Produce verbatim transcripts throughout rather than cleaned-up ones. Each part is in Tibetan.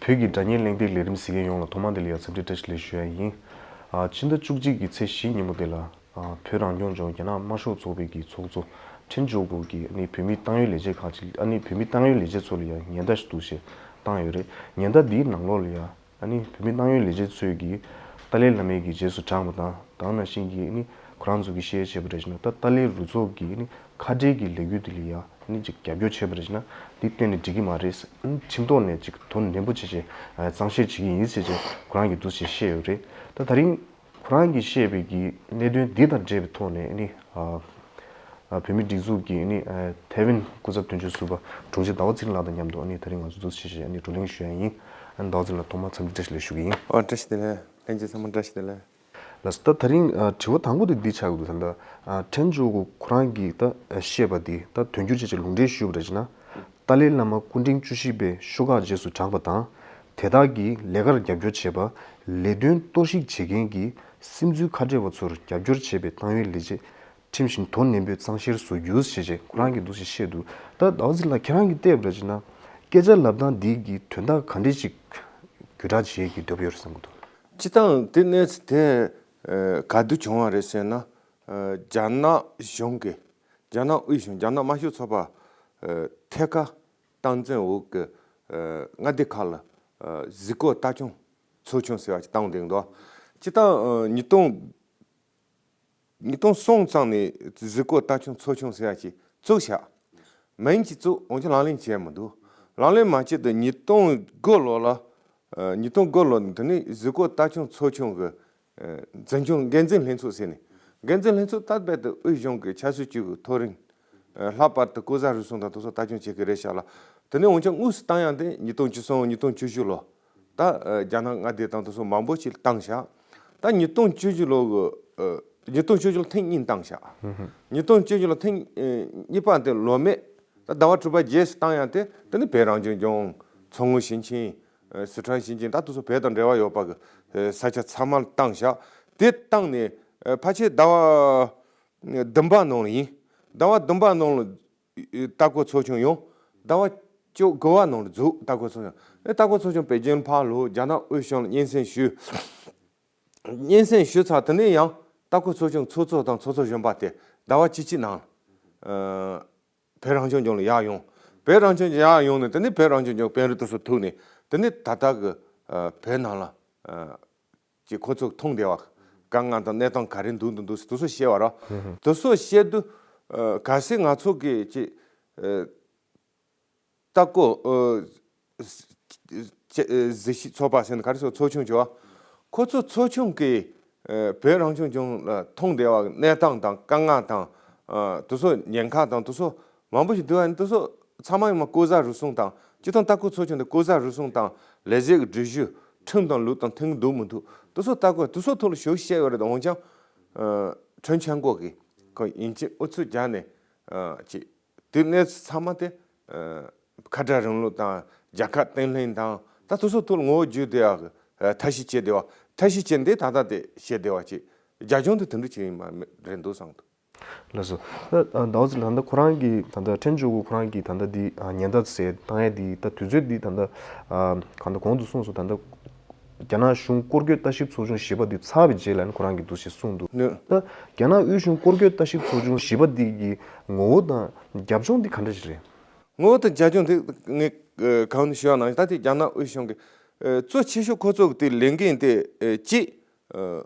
བོད་ཀྱི་སྒྲ་སྙན་གླེང་སྟེགས་ལས་རིམ་གཟིགས་མཁན་ཡོངས་ལ་ཐོག་མ་དེ་ལ་ཡང་འཚམས་འདྲི་བཀྲ་ཤིས་བདེ་ལེགས་ཞུ་ཡ་ཡིན། ཨ། ཕྱི་ཟླ་བཅུ་གཅིག་གི་ཚེས་བཞི་ཉིན་མོ་དེ་ལ། ཨ། བོད་རང་སྐྱོང་ལྗོངས་རྒྱ་ནག་དམར་ཤོག་ཚོགས་པའི་གི་ཚོགས་གཙོ་ཁྲེན་ཇོ་ཀོ་གིས་ཨ་ནི་བོད་མིའི་ཏང་ཡོན་ལས་བྱེད་ཁག་ཅིག་ཨ་ནི་བོད་མིའི་ཏང་ཡོན་ལས་བྱེད་ཚོ་ལ་ཡང་ཉེན་བརྡ་ཞིག་འདུག་ཞེས་བཏང་ཡོད་རེད། ཉེན་བརྡ་འདིའི་ནང་ལོགས་ལ་ཡང་ཨ་ནི་བོད་མིའི་ཏང་ཡོན་ལས་བྱེད་ཚོས་ཀྱིས་ཏཱ་ལའི་བླ་མའི་གི་རྗེས་སུ་འབྲངས་པ་དང་། དེ་ནང་བཞིན་གྱི་ཨ་ནི་ཁོ་རང་ཚོ་གིས་བཤད་བྱས་པ་རེད་ཅེ་ན། ད་ཏཱ་ལའི་རུ་ཚོགས་ཀྱི་ཨ་ནི་ཁ་བྲལ་གྱི་ལས་འགུལ་དེ་ལ་ཡང་ཨ་ནི་ཅིག་རྒྱབ་སྐྱོར་བྱས་པ་རེད་ཅེ་ན། འདི་གཏན་ནས་འགྲིག་གི་མ་རེད། ཨ་ནི་ཁྲིམས་ཐོག་ནས་ཅིག་དོ་ནན་པོ་བྱས་བྱས་གཙང་བཤེར་བྱེད་ཀྱི་ཡིན་ཟེར་བྱས་ཁོ་རང་གིས་འདུག་ཅེས་བཤད་ཡོད་རེད། ད་ད་རིང་ཁོ་རང་གིས་བཤད་པའི་གི་གནད་དོན་འདི་དང་འབྲེལ་བའི་ཐོག་ནས་ཨ་ནི། ཨ། ཨ། བོད་མིའི་སྒྲིག་འཛུགས་ཀྱི་ཨ་ནི། ཨ། ཐེ་ཝན་སྐུ་ཚབ་དོན་གཅོད་ཟུར་པ་དྲུང་ཆེ་ཟླ་བ་ཚེ་རིང་ལགས་དང་མཉམ་དུ་ཨ་ནི་ད་རིང་ང་ཚོ་འདུག་ཅེས་བྱས་ཨ་ནི་བགྲོ་གླེང་ཞུ་ཡ་ཡིན། ཨ་ནི་ཟླ་བ་ཚེ་རིང་ལགས་ཐོག་མར་འཚམས་འདྲི་བཀྲ་ཤིས་བདེ་ལེགས་ཞུ་གི་ཡིན། ཨ། བཀྲ་ཤིས་བདེ་ལེགས། ལྷན་རྒྱས་ཚང་མ་བཀྲ་ཤིས་བདེ་ལེགས། ལགས་སོ། ད་ད་རིང་ཨ་དྲི་བ་དང་པོ་དེ་འདི་ཆགས་ཀྱི་འདུག་ད་ལྟ་ཨ་ཁྲེན་ཇོ་ཀོ་ཁོ་རང་གིས་ད་བཤད་པ་འདི་ད་དོན་འགྱུར་བྱས་བྱས་ལུང་འདྲེན་ཞུས་པ་རེད་ཅེ་ན། ཏཱ་ལའི་བླ་མ་སྐུ་ཕྲེང་བཅུ་བཞི་པའི་ཤོག་ཁག་རྗེས་སུ་འབྲངས་པ་དང་། དེ་དག་གི་ལས་ཀར་རྒྱབ་སྐྱོར་བྱེད་པ། ལས་དོན་གཏོར་བཤིག་བྱེད་མཁན་གྱི་སིམ་འཛུལ་ཁ་བྲལ་བ་ཚོར་རྒྱབ་སྐྱོར་བྱེད་པའི་ཏང་ཡོན་ལས་བྱེད་ཁྲིམས་བཞིན་དོ་ནན་པོས་གཙང་བཤེར་བཟོ་རྒྱུ་ཞེས་བྱས་ཁོ་རང་གིས་འདུག་ཅེས་བཤད་འདུག་ད་ཟླ་བ་ཚེ་རིང་ལགས་ཁྱེད་རང་གིས་བལྟས་པ་རེད་ཅེ་ན། སྐད་ཆ་ལབ་སྟངས་འདི་གི་དོན་དག་ག་འདྲས་ཅིག་བརྒྱུད་བསྒྲགས་བྱེད་ཀྱི་འདོད་པ་ཡོད་རེད་བསམ་གྱི་འདུག་སྤྱིར་བཏང་དེ་གནས་ཚུལ་དེ་ཨ་ག་དུས་བྱུང་བ་རེད་ཟེར་ན། ཨ་རྒྱ་ནག་གཞུང་གིས་རྒྱ་ནག་དབུས་གཞུང་རྒྱ་ནག་དམར་ཤོག་ཚོགས་པ་ཨ་ཐད་ཀར་སྟངས་འཛིན་འོག་གི་ཨ་མངའ་སྡེ་ཁག་ལ་ཨ་གཟིགས་སྐོར་ལྟ་སྐྱོང་ཚོགས་ཆུང་ཟེར་བ་ཅིག་བཏང་བསྡད་འདུག་སྤྱིར་བཏང་ཨ་ཉིས་སྟོང་ཉིས་སྟོང་གསུམ་ཙམ་ནས་གཟིགས་སྐོར་ལྟ་སྐྱོང་ཚོགས་ཆུང་ཟེར་ཡ་ཅིག་བཙུགས་ཤག་མིང་ཅིག་བཙུགས། འོན་ཀྱང་ལག་ལེན་བྱས་མི་འདུག་ལག་ལེན་མ་བྱས་དུས་ཉིས་སྟོང་དགུ་ལོ་ལ། ཨ་ཉིས་སྟོང་དགུ་ལོ་ནས་དེ་ནས་གཟིགས་སྐོར་ལྟ་སྐྱོང་ཚོགས་ཆུང་གི་ཨ་འཛིན་སྐྱོང་འགན་འཛིན་ལྷན་ཚོགས་ཟེར་ནས། འགན་འཛིན་ལྷན་ཚོགས་ད་རྦད་དེ་དབུས་གཞུང་གི་ཆབ་སྲིད་ཅུས་ཀྱི་ཐོ་རེངས། ཨ་ལྷག་པར་དུ་ལྐོག་ཟ་རུལ་སུངས་དང་དེ་ཚོ་ལྟ་སྐྱོང་བྱེད་ཀྱི་རེད་ཤག་ལ། དེ་ནས་འོན་ཀྱང་དངོས་སུ་བཏང་ཡག་དེ་ཉིས་སྟོང་བཅུ་གསུམ་ཉིས་སྟོང་བཅུ་བཞི་ལོ། ད་ཨ་རྒྱ་ནག་མངའ་སྡེ་དང་དེ་ཚོ་མང་པོ་ཞིག་བཏང་ཤག་ད་ཉིས་སྟོང་བཅུ་བཞི་ལོ་གི་ཨ་ཉིས་སྟོང་བཅུ་བཞི་ལོ་ཐེངས་གཉིས་བཏང་ཤག་ཉིས་སྟོང་བཅུ་བཞི་ལོ་ཐེངས་ཨ་གཉིས་པ་དེ་ལོ་སྨད་ད་ཟླ་བ་དྲུག་པ་རྗེས་སུ་བཏང་ཡག་དེ་དེ་ནི་བོད་རང་སྐྱོང་ལྗོངས། མཚོ་སྔོན་ཞིང་ཆེན། ཨ་སི་ཁྲོན་ཞིང་ཆེན། ད་དེ་ཚོ་བོད་དང་འབྲེལ་བ་ཡོད་པ་གི་ཨ་ས་ཆ་ཚང་མར་བཏང་ཤག་དེ་བཏང་ནས་ཨ་ཕལ་ཆེར་ཟླ་བ་བདུན་པ་ནང་ལ་ཡིན། ཟླ་བ་བདུན་པ་ནང་ལ་ལྟ་སྐོར་ཚོགས་ཆུང་ཡོང་། ཟླ་བ་བཅུ་དགུ་པ་ནང་ལ་འཛུགས། ལྟ་སྐོར་ཚོགས་ཆུང་། ཨེ་ལྟ་སྐོར་ཚོགས་ཆུང་པེ་ཅིན་ཕར་ལོག་རྒྱ་ནག་དབུས་གཞུང་ལ་སྙན་སེང་ཞུས། སྙན་སེང་ཞུས་ཚར་དེ་ནས་ཡང་ལྟ་སྐོར་ཚོགས་ཆུང་ཚོགས་གཙོ་དང་ཚོགས་གཙོ་གཞོན་པ་དེ་ཟླ་བ་བཅུ་གཅིག་ནང་ཨ་བོད་རང་སྐྱོང་ལྗོངས་ལ་ཡར་ཡོང་། བོད་རང་སྐྱོང་ལྗོངས་ཡར་ཡོང་ནས་དེ་ནས་བོད་རང་སྐྱོང་ལྗོངས་དཔོན་རིགས་དེ་ཚོ་ཐུག་ནས་དེ་ནས་ད་ལྟ་གི་ཨ་བོད་ནང་ལ་ཨ་ཅིག་ཁོ་ཚོ་མཐོང་བསྡད་པ། དཀའ་ངལ་དང་གནས་སྟངས་ག་རེ་འདུག་འདུག་འདུག་དེ་ཚོ་བཤད་པ་ར། དེ་ཚོ་བཤད་དུས་ཨ་གལ་སྲིད་ང་ཚོ་གི་ཅིག་ཨ་ལྟ་སྐོར་ཨ་གཟིགས་ཞིབ་ཚོགས་པ་ཟེར་ན་ག་རེ་ཟེར། ཚོགས་ཆུང་བྱས་པ། ཁོ་ཚོ་ཚོགས་ཆུང་གིས་ཨ་བོད་རང་སྐྱོང་ལྗོངས་ལ་མཐོང་བསྡད་པ་གནས་སྟངས་དང་དཀའ་ངལ་དང་ཨ་དེ་ཚོ་ཉེན་ཁ་དང་དེ་ཚོ་མང་པོ་ཞིག་འདུག་པ། དེ་ཚོ་ཚང་མ་ཡིན་ན་ལྐོག་ཟ་རུལ་སུངས་དང་། སྤྱིར་བཏང་ལྟ་སྐོར་ཚོགས་ཆུང་དེ་ལྐོག་ཟ་རུལ་སུངས་དང་ལས་བྱེད་ཀྱི་སྒྲིག་གཞི་ཁྲིམས་དང་ལུགས་དང་མཐུན་གྱི་འདུག་མི་འདུག་དེ་ཚོ་ལྟ་སྐོར་དེ་ཚོ་ཐོག་ལ་ཞུ་བཤད་ཡོད་རེད། འོན་ཀྱང་ཨ་ཁྲེན་ཆོན་ཀོ་གིས་ཁོ་ཡིན་གཅིག་ཨུ་ཚུགས་རྒྱག་ནས་ཨ་ཅིག་དེ་གནས་ཚུལ་ཚང་མ་དེ་ཨ་ཁ་བྲལ་རིང་ལུགས་དང་རྒྱལ་ཁབ་བརྟན་ལྷིང་དང་ད་དེ་ཚོ་ཐོག་ལ་ངོ་བོ་བརྗོད་བསྡད་ཡག་གི་ཐབས་ཤེས་བྱས་བསྡད་པ། ཐབས་ཤེས་བྱས་འདི་ད་ལྟ་དེ་བཤད་བསྡད་པ་ཅིག་རྒྱ་ལྗོངས་དེ་དེ་འདྲ་ཅིག་ཡིན་པ་རེད་འདུག་བསམ་འདུག་ལགས་སོ། ད་ཟླ་བ་ཚེ་རིང་ད་ལྟ་ཁོ་རང་གིས་ད་ལྟ་ཁྲེན་ཇོ་ཀོ་ཁོ་རང་གིས་ད་ལྟ་འདི་ཉེན་བརྡ་ཟེར་བཏང་ཡ་འདི་ད་དུས་ཚོད་འདི་ད་ལྟ་གང་ལྟར་གོང་དུ་གསུངས་སོང་། ད་ལྟ་རྒྱ་ནག་གཞུང་སྐོར་སྐྱོད་ལྟ་ཞིབ་ཚོགས་ཆུང་བཞི་པ་འདི་ཚར་བའི་རྗེས་ལ་ནི་ཁོ་རང་གིས་འདུག་ཞེས་གསུངས་འདུག་ད་རྒྱ་ནག་དབུས་གཞུང་སྐོར་སྐྱོད་ལྟ་ཞིབ་ཚོགས་ཆུང་བཞི་པ་འདི་གི་ངོ་བོ་དང་རྒྱབ་ལྗོངས་འདི་ག་འདྲ་ཞིག་རེད། ངོ་བོ་དང་རྒྱབ་ལྗོངས་དེ་ངས་གང་ནས་ཞུ་བ་ནང་བཞིན་ད་ལྟའི་རྒྱ་ནག་དབུས་གཞུང་གི་གཙོ་ཆེ་ཤོས་ཁོ་ཚོ་གི་དེ་ལས་འགན་དེ་གཅིག་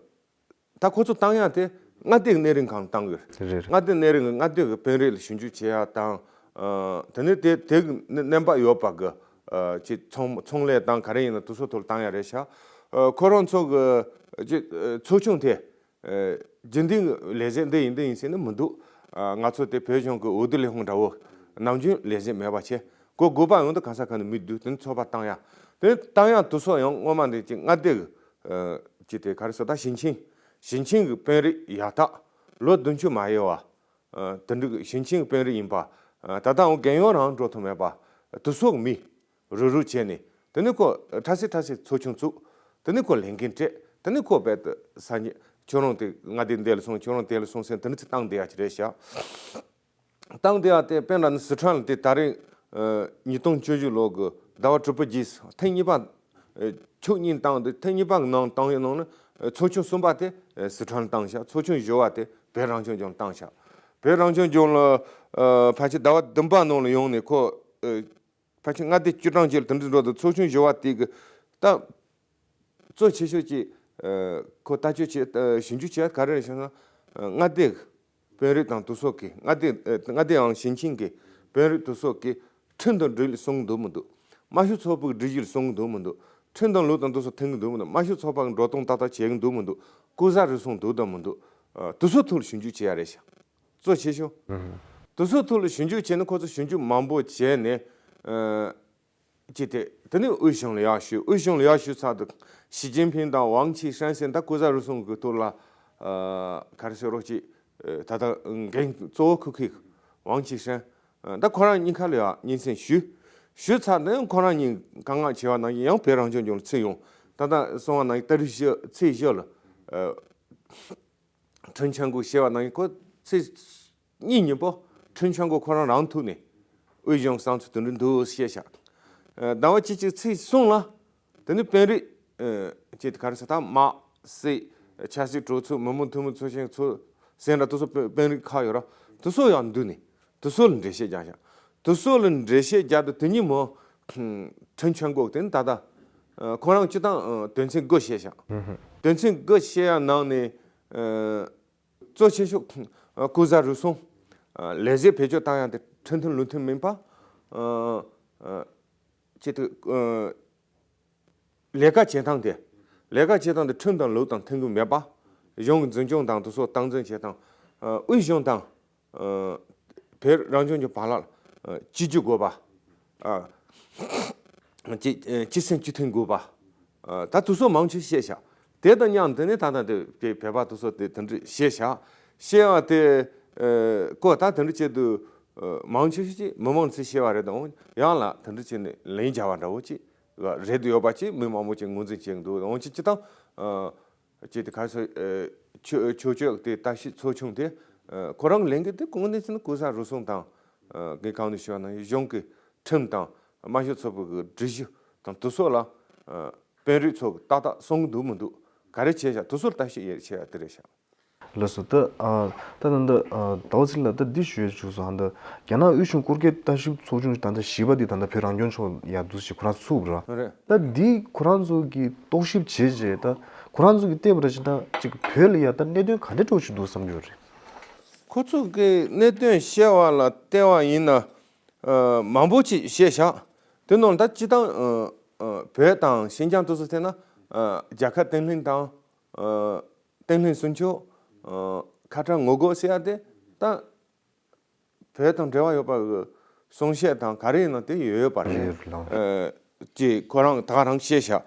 ད་ཁོ་ཚོ་བཏང་ཡག་དེ་མངའ་སྡེ་གི་གནས་རིམ་སྒང་བཏང་གི་རེད། རེད་རེད། མངའ་སྡེ་གནས་རིམ་གི་མངའ་སྡེ་གི་དཔོན་རིགས་ལ་ཞིབ་འཇུག་བྱེད་ཡག་དང་། ཨ་དེ་ནས་དེ་དེ་གི་གནས་བབ་ཡོད་པ་གི་ཨ་ཅིག་ཚོང་ཚོང་ལས་དང་ག་རེ་ཡིན་ན་དེ་ཚོ་ཐོག་ལ་བཏང་ཡག་རེད་ཤག་ཨ་ཁོ་རང་ཚོ་གི་ཅིག་ཚོགས་ཆུང་དེ་ཨ་རྒྱུན་ལྡན་གི་ལས་བྱེད་འདི་ཡིན་འདི་ཡིན་ཟེར་ནི་མི་འདུག་ཨ་ང་ཚོ་དེ་བོད་གཞུང་གི་འོས་བསྡུ་ལས་ཁུངས་འདྲ་བོ་ནམ་རྒྱུན་ལས་བྱེད་མེད་པ་བྱས། ཁོ་དགོས་པ་ཡོང་དུས་གང་ས་གང་ནས་མི་བསྡུ། དེ་ནས་ཚོགས་པ་བཏང་ཡག་དེ་བཏང་ཡག་དེ་ཚོ་ཡང་སྔོན་མ་འདི་ཅིག་མངའ་སྡེ་གི་ཨ་ཅིག་དེ་ག་རེ་ཟེར། ད་ཞིང་ཆེན་ཞིང་ཆེན་གྱི་དཔོན་རིགས་ཡག་ཐག་ལོ་བདུན་ཅུ་མ་ཡོལ་བ་ཨ་དེ་འདྲ་གི་ཞིང་ཆེན་གྱི་དཔོན་རིགས་ཡིན་པ་ཨ་ད་ལྟའང་རྒན་ཡོལ་རང་འགྲོ་ཐུབ་མེད་པ་དེ་ཚོ་གི་མི་རུག་རུག་བྱས་ནས། དེ་ནས་ཁོ་ཁྲ་སི་ཁྲ་སི་ཚོགས་ཆུང་བཙུགས། དེ་ནས་ཁོ་ལས་འགན་སྤྲད། དེ་ནས་ཁོ་རྦད་དེ་ས་ཉིན་ཁྱོད་རང་དེ་མངའ་སྡེ་འདི་ལ་སོང་། ཁྱོད་རང་དེ་ལ་སོང་ཟེར་དེ་འདྲ་ཅིག་བཏང་བསྡད་ཡག་ཅིག་རེད་ཤག་བཏང་བསྡད་ཡག་དེ་དཔེར་ན་ནི་སི་ཁྲོན་ལ་དེ་ད་རེས་ཨ་ཉིས་སྟོང་བཅུ་བཞི་ལོ་གི་ཟླ་བ་དྲུག་པ་རྗེས་ཐེངས་གཉིས་པ་ ཕྱོགས་གཉིས་བཏང་སྟེ་ཐེངས་གཉིས་པ་གི་ནང་བཏང་ཡོད་ནང་ནི་ཚོགས་ཆུང་གསུམ་པ་དེ་སི་ཁྲོན་བཏང་བཞག་ཚོགས་ཆུང་བཞི་བ་དེ་བོད་རང་སྐྱོང་ལྗོངས་བཏང་བཞག་བོད་རང་སྐྱོང་ལྗོངས་ལ་ཕལ་ཆེར་ཟླ་བ་བདུན་པ་ནང་ལ་ཡོང་ནས་ཁོ་ཕལ་ཆེར་མངའ་སྡེ་བཅུ་གྲངས་ཅིག་ལ་དེ་འདྲ་འགྲོ་དུས་ཚོགས་ཆུང་བཞི་བ་དེ་གི་ད། གཙོ་ཆེ་ཤོས་ཀྱི་ཁོ་ལྟ་སྤྱོད་བྱེད་ཞིབ་འཇུག་བྱེད་ཡ་ག་རེ་རེད་ཟེར་ན། མངའ་སྡེ་དཔོན་རིགས་དང་དེ་ཚོ་གི་མངའ་སྡེ་མངའ་སྡེའང་ཞིང་ཆེན་གྱི་དཔོན་རིགས་དེ་ཚོ་གི་ཁྲིམས་དང་སྒྲིག་གཞི་སྲུང་གི་འདུག་མི་འདུག་དམར་ཤོག་ཚོགས་པའི་སྒྲིག་གཞི་སྲུང་གི་འདུག་མི་འདུག་ཁྲིམས་དང་ལུགས་དང་དེ་ཚོ་མཐུན་གི་འདུག་མི་འདུག་དམར་ཤོག་ཚོགས་པ་གི་འགྲོ་སྟངས་ཏག་ཏག་བྱེད་གི་འདུག་མི་འདུག་ལྐོག་ཟ་རུལ་སུངས་འདུག་དང་མི་འདུག་དེ་ཚོ་ཐོག་ལ་ཞིབ་འཇུག་བྱེད་ཡ་རེད་ཤག་གཙོ་ཆེ་ཤོས། དེ་ཚོའི་ཐོག་ལ་ཞིབ་འཇུག་བྱས་ནས་ཁོ་ཚོ་ཞིབ་འཇུག་མང་པོ་བྱས་ནས། ཅི་སྟེ། དེ་ནས་དབུས་གཞུང་ལ་ཡར་ཞུས། དབུས་གཞུང་ལ་ཡར་ཞུས་ཚར་དུས། ཞི་ཅིན་ཕིང་དང་ཝང་ཆི་ཧྲན་ཟེར་ད་ལྐོག་ཟ་རུལ་སུངས་ཀྱི་ཐོག་ལ། ག་རེ་ཟེར་རོགས་ཅིག་ད་ལྟ་འགན་གཙོ་བོ་འཁུར་མཁན་ཝང་ཆི་ཧྲན། ད་ཁོ་རང་གཉིས་ཀ་ལ་ཡར་སྙན་སེང་ཞུས། ཞུས་ཚར་ནས་ཁོ་རང་གཉིས་བཀའ་མངགས་བྱས་པ་ནང་བཞིན་ཡང་བོད་རང་སྐྱོང་ལྗོངས་ལ་ཚུར་ཡོང་། ད་ལྟ་གསུངས་པ་ནང་བཞིན་ཏ་རིག་བཞི་ཚེས་བཞི་ལ། ཁྲིན་ཆན་གོ་བཤད་པ་ནང་བཞིན་ཁོ་ཚེས་གཉིས་ཉིན་པོ་ཁྲིན་ཆན་གོ་ཁོ་རང་རང་ཐུག་ནས་དབུས་གཞུང་བསམ་ཚུལ་དེ་འདྲ་འདུག་བཤད་བཞག་ཟླ་བ་གཅིག་གཅིག་ཚེས་གསུམ་ལ་དེ་ནས་དཔོན་རིགས་ཅེས་ག་རེ་ཟེར་ད་དམག་སྲིད་ཆབ་སྲིད་གྲོས་ཚོགས་མི་མང་འཐུས་མི་ཚོགས་ཆེན་ཚོ་ཟེར་འདྲ་དེ་ཚོ་དཔོན་རིགས་ཁག་ཡོད་ར་དེ་ཚོ་ཡང་འདུས་ནས་དེ་ཚོ་ལ་འགྲེལ་བཤད་རྒྱག་བཞག་དེ་ཚོ་ལ་འགྲེལ་བཤད་རྒྱག་དུས་དེ་ཉིན་མོ་ཁྲིན་ཆན་གོ་དེ་ནས་ད་ལྟ་ཁོ་རང་སྤྱི་བཏང་དོན་ཚན་དགུ་བཤད་བཞག་དོན་ཚན་དགུ་བཤད་ཡ་ནང་ནས། གཙོ་ཆེ་ཤོས་ལྐོག་ཟ་རུལ་སུངས། ལས་བྱེད་བེད་སྤྱོད་བཏང་ཡ་དེ་ཁྲིམས་མཐུན་ལུགས་མཐུན་མིན་པ། ཅེས་དུ། ལས་ཀ་བྱེད་སྟངས་དེ། ལས་ཀ་བྱེད་སྟངས་དེ་ཁྲིམས་དང་ལུགས་དང་མཐུན་གྱི་མེད་པ། གཞུང་གི་འཛིན་སྐྱོང་དང་དེ་ཚོ་སྟངས་འཛིན་བྱེད་སྟངས། དབུས་གཞུང་དང་། བོད་རང་སྐྱོང་ལྗོངས་བར་ལ་གཅིག་གྱུར་དགོས་པ། གཅིག་གཅིག་སེམས་གཅིག་མཐུན་དགོས་པ། ད་དུ་སོ་མང་ཆེ་བཤད་བཞག་དེ་དང་མཉམ་དུ་ནི་ད་ལྟ་དེ་བོད་པ་དུ་སོ་དེ་དེ་འདྲ་བཤད་བཞག་བཤད་བ་དེ་ཀོ་ད་དེ་འདྲ་བྱེད་དུས་མང་ཆེ་ཤོས་ཀྱིས་མི་མང་ཚོས་བཤད་བ་རེད་དང་ཡང་ལ་དེ་འདྲ་བྱས་ནས་ལན་རྒྱག་པ་འདྲ་བོ་ཅིག་རེད་འདུག་ཡོད་པ་ཅིག་མི་མང་པོ་ཅིག་ངོས་འཛིན་བྱེད་འདུག་འོང་ཅིག་ཅི་དང་། ཅེས་དེ་ག་ཚོད། ཆོས་ཆོས་ཆོས་དེ་ལྟ་ཞིབ་ཚོགས་ཆུང་དེ། ཁོ་རང་ལས་འགན་དེ་གོང་ནས་ཚུད་ན་ལྐོག་ཟ་རུལ་སུངས་དང་། གི་གང་དུ་ཞུ་བ་ན་གཞུང་གི་ཁྲིམས་དང་དམར་ཤོག་ཚོགས་པའི་གི་སྒྲིག་གཞི་དང་དེ་ཚོ་ལ། དཔོན་རིགས་ཚོ་གི་ཏག་ཏག་སྲུང་གི་འདུག་མི་འདུག་ག་རེ་བྱས་བཞག་དེ་ཚོ་ལ་ལྟ་ཞིབ་ཡེ་བྱས་བ་དེ་རེད་བཞག་ལགས་སོ། ད་ཨ་ད་ད་ད་ཟླ་བ་ཚེ་རིང་ལགས་ད་འདི་ཞུ་ཡས་བྱུང་སོང་། ཨ་ད་རྒྱ་ནག་དབུས་གཞུང་སྐོར་སྐྱོད་ལྟ་ཞིབ་ཚོགས་ཆུང་ཞིག་ད་ལྟ་བཞི་པ་འདི་ད་ལྟ་བོད་རང་སྐྱོང་ཕྱོགས་ཡར་འདུག་ཞིག་ཁོ་རང་ཚུགས་ར། རེད། ད་འདི་ཁོ་རང་ཚོ་གི་རྟོག་ཞིབ་བྱས་རྗེས་ད་ཁོ་རང་ཚོ་གི་བལྟས་པ་ར་ཅིག་ད་ཅིག་བོད་ལ་ཡ་ད་གནད་དོན་ག་འདྲ་འདྲ་བོ་ཞིག་འདུག་བསམ་གྱི་ཡོད་རེད། ཁོ་ཚོ་གི་གནད་དོན་བཤད་པ་ལ་བལྟས་པ་ཡིན་ན། ཨ་མང་པོ་ཅིག་བཤད་བཞག་དེ་ནང་ད་སྤྱི་བཏང་ཨ་ཨ་བོད་དང་ཤིན་ཅང་དེ་ཚོ་བལྟས་ན་ཨ་རྒྱལ་ཁབ་བརྟན་ལྷིང་དང་། ཨ་བརྟན་ལྷིང་སྲུང་སྐྱོབ། ཨ་ཁ་བྲལ་ངོ་རྒོལ་ཟེར་ཡ་དེ་ད་བོད་དང་འབྲེལ་བ་ཡོད་པ་གི་གསུང་བཤད་དང་ག་རེ་ཡིན་ན་དེ་ཡོད་ཡོད་པ་རེད། ཡོད་ལགས། ཨ་ཅེས་ཁོ་རང་ད་ག་རང་བཤད་བཞག་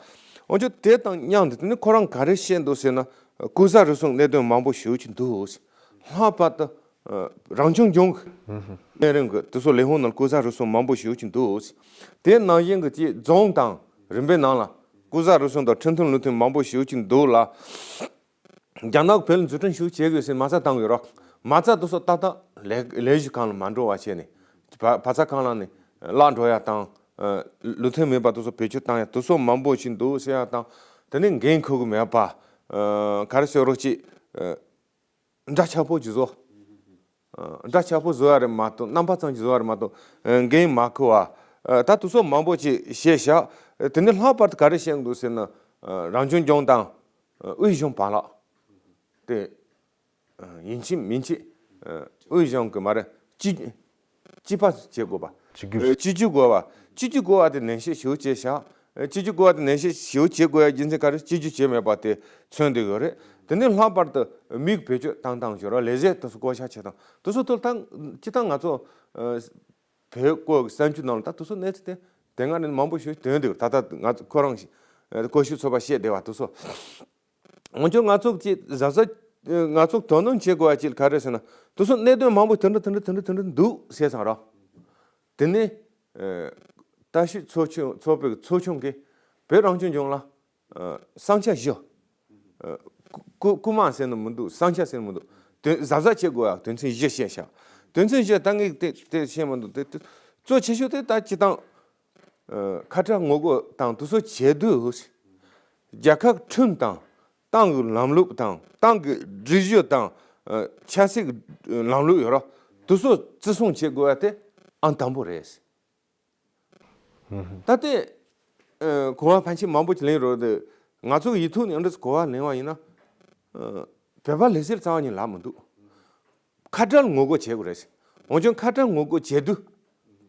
འོན་ཀྱང་དེ་དང་མཉམ་དུ་དེ་ནི་ཁོ་རང་ག་རེ་བཤད་འདུག་ཟེར་ན་ལྐོག་ཟ་རུལ་སུངས་གནད་དོན་མང་པོ་ཞེ་པོ་ཅིག་འདུག་ལྷག་པར་དུ་ཨ་རང་སྐྱོང་ལྗོངས་ཀྱི་སྨན་རིན་གྱི་དེ་ཚོ་ལས་ཁུངས་ནང་ལྐོག་ཟ་རུལ་སུངས་མང་པོ་ཞེ་པོ་ཅིག་འདུག་དེ་ནང་བཞིན་གྱི་ཅིག་རྫོང་དང་རིམ་པའི་ནང་ལ་ལྐོག་ཟ་རུལ་སུངས་དང་ཁྲིམས་མཐུན་ལུགས་མཐུན་མང་པོ་ཞེ་པོ་ཅིག་འདུག་ལ། རྒྱ་ནག་བོད་ལ་འཛུགས་སྐྲུན་ཞུ་བྱེད་དགོས་ཟེར་མ་རྩ་བཏང་ཡོད་རོགས། མ་རྩ་དེ་ཚོ་ཏག་ཏག་ལས་ལས་གཞི་སྒང་ལ་མ་འགྲོ་བ་བྱས་ནས། བ་བ་རྩ་སྒང་ལ་ནས་བརླག་འགྲོ་ཡ་དང་། ལུགས་མཐུན་མེད་པ་དེ་ཚོ་བེད་སྤྱོད་བཏང་ཡ་དེ་ཚོ་མང་པོ་ཞིག་འདུག་ཟེར་ཡ་དང་། དེ་ནས་འགན་འཁུར་གི་མེད་པ། ག་རེ་ཟེར་རོགས་ཅིག་འདྲ་ཆགས་པོ་ཅིག་བཟོ། འདྲ་ཆགས་པོ་བཟོ་ཡ་རེད་མ་གཏོགས་རྣམ་པ་ཙམ་ཅིག་བཟོ་ཡ་རེད་མ་གཏོགས་འགན་མ་འཁུར་བ། ད་དེ་ཚོ་མང་པོ་ཅིག་བཤད་བཞག་དེ་ནས་ལྷག་པར་དུ་ག་རེ་བཤད་འདུག་ཟེར་ན། རང་སྐྱོང་ལྗོངས་དང་། དབུས་གཞུང་བར་ལ། དེ། ཡིན་གཅིག་མིན་གཅིག་དབུས་གཞུང་གི་མ་རེད་གཅིག་གཅིག་པ་བྱེད་དགོས་པ། གཅིག་གྱུར། གཅིག་གྱུར་དགོས་པ། གཅིག་གྱུར་དགོས་པ་དེ་ནན་བཤད་ཞེ་པོ་བྱས་བཞག་གཅིག་གྱུར་དགོས་པ་དེ་ནན་བཤད་ཞེ་པོ་བྱེད་དགོས་ཡ་རྒྱུ་མཚན་ག་རེ་གཅིག་གྱུར་བྱས་མེད་པ་དེ་མཚོན་བསྡད་ཡོད་རེད། དེ་ནས་ལྷག་པར་དུ་མིག་བེད་སྤྱོད་བཏང་སྟངས་ཞོར་ལས་བྱེད་དེ་ཚོ་བསྐོ་བཞག་བྱེད་སྟངས་དེ་ཚོ་ཐོག་ད་སྤྱི་བཏང་ང་ཚོ། བོད་སྐོར་གྱི་གསར་འགྱུར་ནང་ལ་ད་དེ་ཚོ་གནས་ཚུལ་དེ་དེ་སྔ་ནས་མང་པོ་ཞིག་ཐོན་འདུག་ད་ལྟ་ང་ཚོ་ཁོ་རང་ཞིག་སྐོར་ཞིབ་ཚོགས་པ་བཤད་བསྡད་པ་དེ་ཚོ། འོན་ཀྱང་ང་ཚོ་ཅིག་གཟབ་གཟབ། ང་ཚོ་དོ་སྣང་བྱེད་དགོས་པ་ཅིག་ག་རེ་ཟེར་ན། དེ་ཚོ་གནད་དོན་མང་པོ་དེ་འདྲ་དེ་འདྲ་དེ་འདྲ་དེ་འདྲ་འདུག་ཟེར་ཙང་ར། དེ་ནས། ལྟ་ཞིབ་ཚོགས་ཆུང་ཚོགས་པའི་ཚོགས་ཆུང་གིས་བོད་རང་སྐྱོང་ལྗོངས་ལ། བསམ་འཆར་བཞི། སྐུ་སྐུ་དམངས་ཟེར་ན་མི་འདུག་བསམ་འཆར་ཟེར་ན་མི་འདུག་དོན་གཟབ་གཟབ་བྱེད་དགོས་ཡ་དོན་ཚན་བཞི་བཤད་ཤག་དོན་ཚན་བཞི་ད་ངས་དེ་དེ་བཤད་མི་འདུག་དེ་དེ་གཙོ་ཆེ་ཤོས་དེ་ད་སྤྱི་བཏང་། ཁ་བྲལ་ངོ་རྒོལ་དང་དེ་ཚོ་བྱེད་དུས། རྒྱལ་ཁབ་ཁྲིམས་དང་། ཏང་གི་ལམ་ལུགས་དང་། ཏང་གི་སྒྲིག་གཞི་དང་། ཆབ་སྲིད་ལམ་ལུགས་ཡོད་ར། དེ་ཚོ་བརྩི་སྲུང་བྱེད་དགོས་པ་དེ་ཨང་དང་པོ་རེད། ད་ལྟའི་གོ་བ་ཕལ་ཆེར་མང་པོ་ཅིག་ལེན་རོགས་དེ། ང་ཚོ་གི་ཡིག་ཐོག་ནས་ཨ་འདྲ་གོ་བ་ལེན་པ་ཡིན་ན། བོད་པ་ལས་བྱེད་རྩ་བ་ཉིད་ལབ་མི་འདུག་ཁ་བྲལ་ངོ་རྒོལ་བྱེད་དགོས་རེད། འོན་ཀྱང་ཁ་བྲལ་ངོ་རྒོལ་བྱེད་དུས།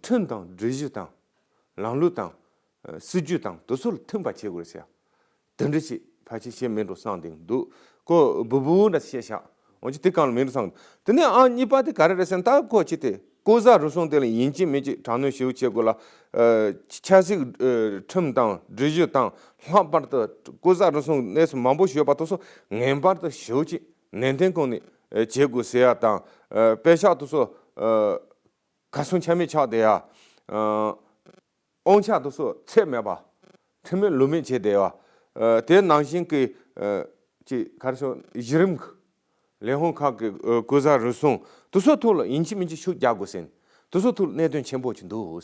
ཁྲིམས་དང་སྒྲིག་གཞི་དང་། ལམ་ལུགས་དང་། སྲིད་ཇུས་དང་དེ་ཚོ་ལ་མཐུན་པ་བྱེད་དགོས་རེད་ཟེར། དེ་འདྲ་ཞིག་ཕལ་ཆེར་བཤད་མེད་འགྲོ་བསམ་བསྡད་འདུག་ཁོ་བུ་བུ་འདྲ་བཤད་ཤག་འོན་ཀྱང་དེ་གང་ལ་མེད་འགྲོ་བསམ། དེ་ནས་ཨང་གཉིས་པ་དེ་ག་རེ་རེད་ཟེར་ན། ད་ཁོ་ཅི་སྟེ་ལྐོག་ཟ་རུལ་སུངས་དེ་ལ་ཡིན་གཅིག་མིན་གཅིག་དྲག་གནོན་ཞེ་པོ་བྱེད་དགོས་ལ། ཆབ་སྲིད་ཁྲིམས་དང་སྒྲིག་གཞི་དང་། ལྷག་པར་དུ་ལྐོག་ཟ་རུལ་སུངས་གནས་ཚུལ་མང་པོ་ཞིག་ཡོད་པ་དེ་ཚོ་ངེས་པར་དུ་ཞེ་པོ་ཅིག་ནན་ཏན་གང་ནས་བྱེད་དགོས་ཟེར་ཡ་དང་། པེ་ཤག་དེ་ཚོ་གར་སོང་ཆ་མེད་ཆགས་བསྡད་ཡ། དབང་ཆ་དེ་ཚོ་ཚད་མེད་པ། ཁྲིམས་མེད་ལུགས་མེད་བྱས་བསྡད་པ། དེ་ནང་བཞིན་གྱི་ཅིག་ག་རེ་ཟེར། གཞི་རིམ་གྱི་ལས་ཁུངས་ཁག་གི་ལྐོག་ཟ་རུལ་སུངས་དེ་ཚོ་ཐོག་ལ་ཡིན་གཅིག་མིན་གཅིག་ཤུགས་རྒྱག་དགོས་ཟེར་ནས། དེ་ཚོ་ཐོག་ལ་གནད་དོན་ཆེན་པོ་ཅིག་འདུག་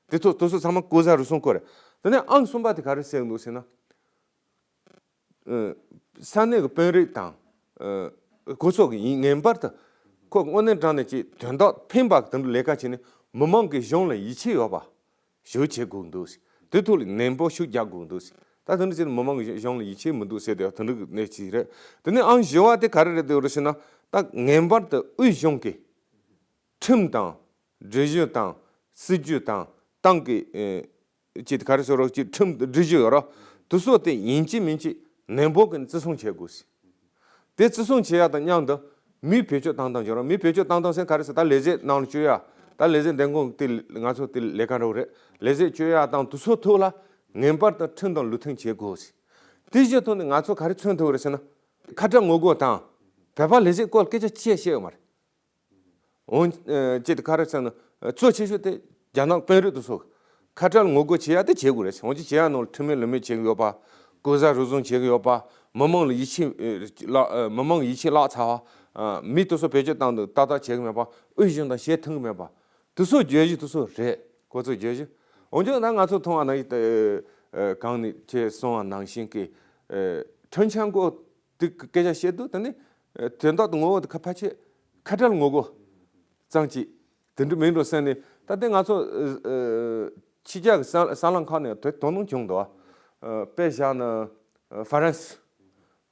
དེ་ཚོ་དེ་ཚོ་ཚང་མ་ལྐོག་ཟ་རུལ་སུངས་སྐོར་རེད། དེ་ནས་ཨང་གསུམ་པ་དེ་ག་རེ་ཟེར་འདུག་ཟེར་ན། ས་གནས་ཀྱི་དཔོན་རིགས་དང་། ཨ། གོ་ཚོགས་ཀྱི་ཡིན་ངེས་པར་དུ། ཁོ་དངོས་གནས་དྲང་གནས་ཀྱི་དོན་དག་ཕན་པ་དེ་འདྲ་ལས་ཀ་བྱས་ནས། མི་མང་གི་གཞུང་ལ་ཡིད་ཆེས་ཡོད་པ། ཞུ་བྱེད་དགོས་འདུག་དེ་ཐོག་ལ་ནན་པོ་ཤུགས་རྒྱག་དགོས་འདུག་ད་དེ་འདྲ་བྱས་ན་མི་མང་གི་གཞུང་ལ་ཡིད་ཆེས་མི་འདུག་ཟེར་དེ་དེ་འདྲ་གི་གནས་ཅིག་རེད། དེ་ནས་ཨང་བཞི་བ་དེ་ག་རེ་རེད་འདུག་རེད་ཟེར་ན། ད་ངེས་པར་དུ་དབུས་གཞུང་གི་ཁྲིམས་དང་། སྒྲིག་གཞི་དང་། སྲིད་ཇུས་དང་། ཏང་གི། ཨེ། ཅིག་ག་རེ་ཟེར་རོགས། ཅིག་ཁྲིམས་སྒྲིག་གཞི་ཡོད་རོགས། དེ་ཚོ་དེ་ཡིན་གཅིག་མིན་གཅིག་ནན་པོ་གི་བརྩི་སྲུང་བྱེད་དགོས། དེ་བརྩི་སྲུང་བྱེད་ཡ་དང་མཉམ་དུ་མི་བེད་སྤྱོད་བཏང་སྟངས་ཡོད་རོགས། མི་བེད་སྤྱོད་བཏང་སྟངས་ཟེར་ག་རེ་ཟེར། ད་ལས་བྱེད་ནང་ལ་བཅུག་ཡ། ད་ལས་བྱེད་འདེམས་ཁོངས་དེ་ང་ཚོ་དེ་ལས་ཀ་འགྲོ་རེད། ལས་བྱེད་བཅུག་ཡ་དང་དེ་ཚོ་ཐོག་ལ་ངེས་པར་དུ་ཁྲིམས་དང་ལུགས་མཐུན་བྱེད་དགོས། དེ་བཞིན་དུ་ནི་ང་ཚོ་ག་རེ་མཚོན་ཐུབ་རེད་ཟེར་ན། ཁ་བྲལ་ངོ་རྒོལ་དང་། བོད་པ་ལས་བྱེད་སྐོར་སྐད་ཆ་ཅི་བཤད་ཡོད་མ་རེད། འོན། ཨ། ཅིག་ག་རེ་ཟེར་ན། གཙོ་ཆེ་ཤོས་དེ་རྒྱ་ནག་དཔོན་རིགས་དེ་ཚོ་ཁ་བྲལ་ངོ་རྒོལ་བྱེད་ཡ་དེ་བྱེད་དགོས་རེད། འོན་ཀྱང་བྱེད་ཡ་ནང་ལ་ཁྲིམས་མེད་ལུགས་མེད་བྱེད་ཀྱི་ཡོད་པ། ལྐོག་ཟ་རུལ་སུངས་བྱེད་ཀྱི་ཡོད་པ། མི་མང་ལ་ཡིད་ཆེས། ཨ། བརླག་ཨ། མི་མང་ཡིད་ཆེས་བརླག་ཚར་བ། ཨ། མི་དེ་ཚོ་བེད་སྤྱོད་བཏང་དུས་ཏག་ཏག་བྱེད་ཀྱི་མེད་པ། དབུས་གཞུང་དང་བྱེད་ཐུབ་ཀྱི་མེད་པ། དེ་ཚོ་བརྗོད་གཞི་དེ་ཚོ་རེད། ཁོ་ཚོ་བརྗོད་གཞི། འོན་ཀྱང་ད་ང་ཚོ་མཐོང་བ་ནང་བཞིན། ཨ། གང་ནས་ཁྱེད་གསུངས་པ་ནང་བཞིན་གྱི། ཨ། ཁྲིམས་འཆར་འགོད་དེ་སྐད་ཆ་བཤད་དུས་དེ་ནི། ཨ། དོན་དག་དེ་ངོ་བོ་དེ་ཁ་ཕལ་ཆེར་ཁ་བྲལ་ངོ་རྒོལ་ཙམ་ཅིག་དེ་འདྲ་མིན་འགྲོ་ཟེར་ནས། ད་ལྟའི་ང་ཚོ། ཨ། ཕྱི་རྒྱལ་གྱི་གསར་གསར་ལམ་ཁག་ནས་དེ་དོ་སྣང་བྱུང་འདུག་ཨ། དཔེ་བཞག་ན། ཨ། ཧྥ་རན་སི།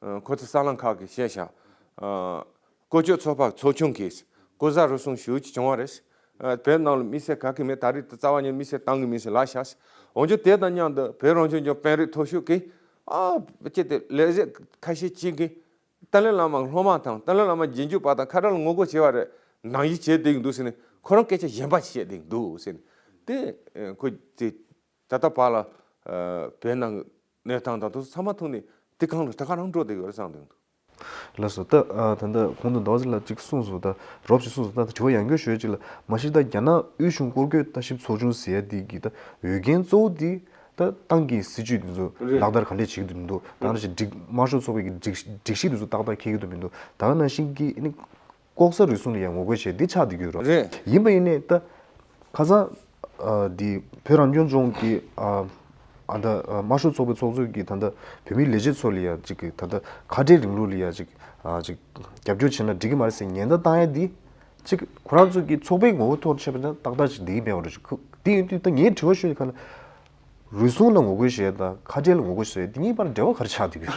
ཨ། ཁོ་ཚོ་གསར་ལམ་ཁག་གིས་བཤད་བཞག་ཨ། ལྐོག་གྱུར་ཚོགས་པ་ཚོགས་ཆུང་གིས་ལྐོག་ཟ་རུལ་སུངས་ཞེ་པོ་ཅིག་བྱུང་བ་རེད། ཨ། བོད་ནང་ལ་དམིགས་བསལ་ག་གེ་མེད། ད་རེས་དེ་རྩ་བ་ཉིད་དམིགས་བསལ་བཏང་གི་མིན་ཟེར་ལབ་བཞག་འོན་ཀྱང་དེ་དང་མཉམ་དུ་བོད་རང་སྐྱོང་ལྗོངས་དཔོན་རིགས་མཐོ་ཤོས་ཀྱིས། ཨ། ཅི་སྟེ་ལས་བྱེད་ཁ་ཤས་ཅིག་གིས་ཏཱ་ལའི་བླ་མ་གི་སློབ་མ་དང་། ཏཱ་ལའི་བླ་མ་རྗེས་འཇུག་པ་དང་ཁ་བྲལ་ངོ་རྒོལ་བྱས་པ་རེད། ནང་བཞིན་བྱས་བསྡད་ཀྱི་འདུག་ཟེར་ནས་ཁོ་རང་སྐད་ཆ་གཞན་པ་ཞིག་བཤད་བསྡད་ཀྱི་འདུག་ཟེར་ནས། དེ། ཨ། ཁོ་དེ་ད་ལྟ་བར་ལ། ཨ། བོད་ནང་གི་གནས་སྟངས་དང་དེ་ཚོ་ཚང་མ་ཐོག་ནས་དེ་གང་ལ་དེ་ག་རང་འགྲོ་བསྡད་ཡོད་རེད་བསམ་བསྡད་ཀྱི་འདུག་ལགས་སོ། ད། ཨ། ད་ལྟ་གོང་དུ་ཟླ་བ་ཚེ་ལགས་ཅིག་གསུངས་སོང་། ད་རོབ་ཅིག་གསུངས་སོང་། ད་དྲི་བ་ཡང་བསྐྱར་ཞུ་ཡ་ཅིག་ལ། མ་གཞི་ད་རྒྱ་ནག་དབུས་གཞུང་སྐོར་སྐྱོད་ལྟ་ཞིབ་ཚོགས་ཆུང་ཟེར་ཡ་དེ་གི་ད་འོས་འགན་གཙོ་བོ་དེ་ད་ཏང་གི་སྲིད་ཇུས་དེ་ཚོ། རེད། ལག་བསྟར་ག་ལེར་བྱེད་ཀྱི་འདུག་ད་ནང་བཞིན་སྒྲིག་དམར་ཤོག་ཚོགས་པའི་གི་སྒྲིག་སྒྲིག་གཞི་དེ་ཚོ་ཏག་ཏག་འཁྱེར་གྱི་འདུག་མི་འདུག་ད་ག་ནང་བཞིན་གྱི་ཨ་ནི་ལྐོག་ཟ་རུལ་སུངས་ལ་ཡང་ངོ་རྒོལ་བྱས་འདི་ཆགས་བསྡད་ཀྱི་ཡོད་རེད། རེད། ཡིན་པ་ཡིན་ནའི་ད་ཁ་སང་། ཨ། འདི་བོད་རང་སྐྱོང་ལྗོངས་ཀྱི། ཨ། ཨ། ད་དམར་ཤོག་ཚོགས་པའི་ཚོགས་གཙོས་ཀྱི་ད་ལྟ་བོད་མིའི་ལས་བྱེད་ཚོ་ལ་ཡ་ཅིག་གི་ད་ལྟ་ཁ་བྲལ་རིང་ལུགས་ལ་ཡ་ཅིག་ཨ། ཅིག་རྒྱབ་སྐྱོར་བྱས་ན་འགྲིག་གི་མ་རེད་ཟེར་ཉེན་བརྡ་བཏང་ཡ་འདི། ཅིག་ཁོ་རང་ཚོ་གི་ཚོགས་པའི་ངོ་བོ་ཐོག་བཤད་པ་ན་ཏག་ཏག་ཅིག་འགྲིག་གི་མེད་པ་རེད། ཅིག་ཁུ་འདི་ཡིན་དུས་ད་ངའི་དྲི་བ་ཤོད་ཁ་ལ། རུལ་སུངས་ལ་ངོ་རྒོལ་བྱས་དང་ཁ་བྲལ་ལ་ངོ་རྒོལ་བྱས་འདི་གཉིས་བར་འབྲེལ་བ་ག་རེ་ཆགས་འདུག་གི།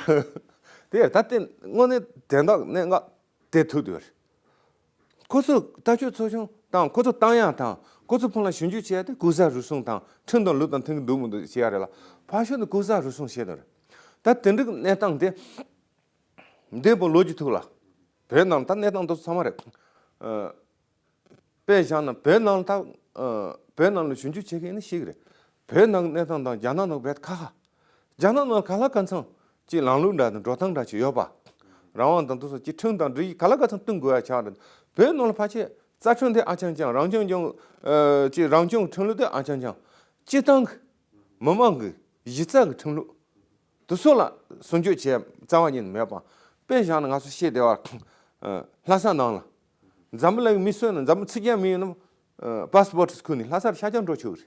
དེ་ད་ལྟ་དངོས་གནས་དོན་དག་གནད་འགག་དེ་ཐུག་འདུག་རེད། ཁོ་ཚོས་ལྟ་སྤྱོད་ཚོགས་ཆུང་དང་ཁོ་ཚོ་བཏང་ཡག་དང་ཁོ་ཚོ་ཕུང་ལ་ཞིབ་འཇུག་བྱེད་ཡག་དེ་ལྐོག་ཟ་རུལ་སུངས་དང་ཁྲིམས་དང་ལུགས་དང་མཐུན་གྱི་འདུག་མི་འདུག་བྱེད་ཡག་རེད་ལ། ཕར་ཕྱོགས་ནས་ལྐོག་ཟ་རུལ་སུངས་བྱེད་དོ་རེད། ད་དེ་འདྲའི་གནས་སྟངས་དེ་འདས་པའི་ལོ་རྒྱུས་ཐོག་ལ་བོད་ནང་ད་གནས་སྟངས་དེ་ཚོ་ཚང་མ་རེད། ཨ། དཔེ་བཞག་ན་བོད་ནང་ད། ཨ། བོད་ནང་ལ་ཞིབ་འཇུག་བྱེད་མཁན་ནི་ཞིག་རེད། བོད་ནང་གི་གནས་སྟངས་དང་རྒྱ་ནག་ནང་བོད་ཁ་ཁ། རྒྱ་ནག་ནང་ག་ལ་ག་ཚང་ཅིག་ལམ་ལུགས་འདྲ་དང་འགྲོ་སྟངས་འདྲ་ཅིག་ཡོད་པ། རང་དབང་དང་དེ་ཚོ་ཅིག་ཁྲིམས་དང་སྒྲིག་གཞི་ག་ལ་ག་ཚང་བསྟུན་དགོས་ཡ་ཆགས་རེད། བོད་ནང་ལ་ཕལ་ཆེར་རྩ་ཁྲིམས་དེ་ཨ་ཅང་ཅང་། རང་སྐྱོང་ལྗོངས། ཨ། ཅིག་རང་སྐྱོང་ཁྲིམས་ལུགས་དེ་ཨ་ཅང་ཅང་། སྤྱི་བཏང་གི་མི་མང་གི་གཞི་རྩ་གི་ཁྲིམས་ལུགས་དེ་ཚོ་ལ་སྲུང་སྐྱོབ་བྱེད་རྩ་བ་ཉིད་ནས་མེད་པ། དཔེ་བཞག་ན་ང་ཚོ་ཤེས་བདེ་བ། ཨ། ལྷ་ས་ནང་ལ་འཛམ་བུ་གླིང་གི་མི་གསོད་ན་འཛམ་བུ་ཚིག་རྒྱན་མི་ཡོད་ན། པ་སི་པོར་ཊི་ཁུར་ནས་ལྷ་སར་ཤར་རྒྱག་འགྲོ་ཆོག་གི་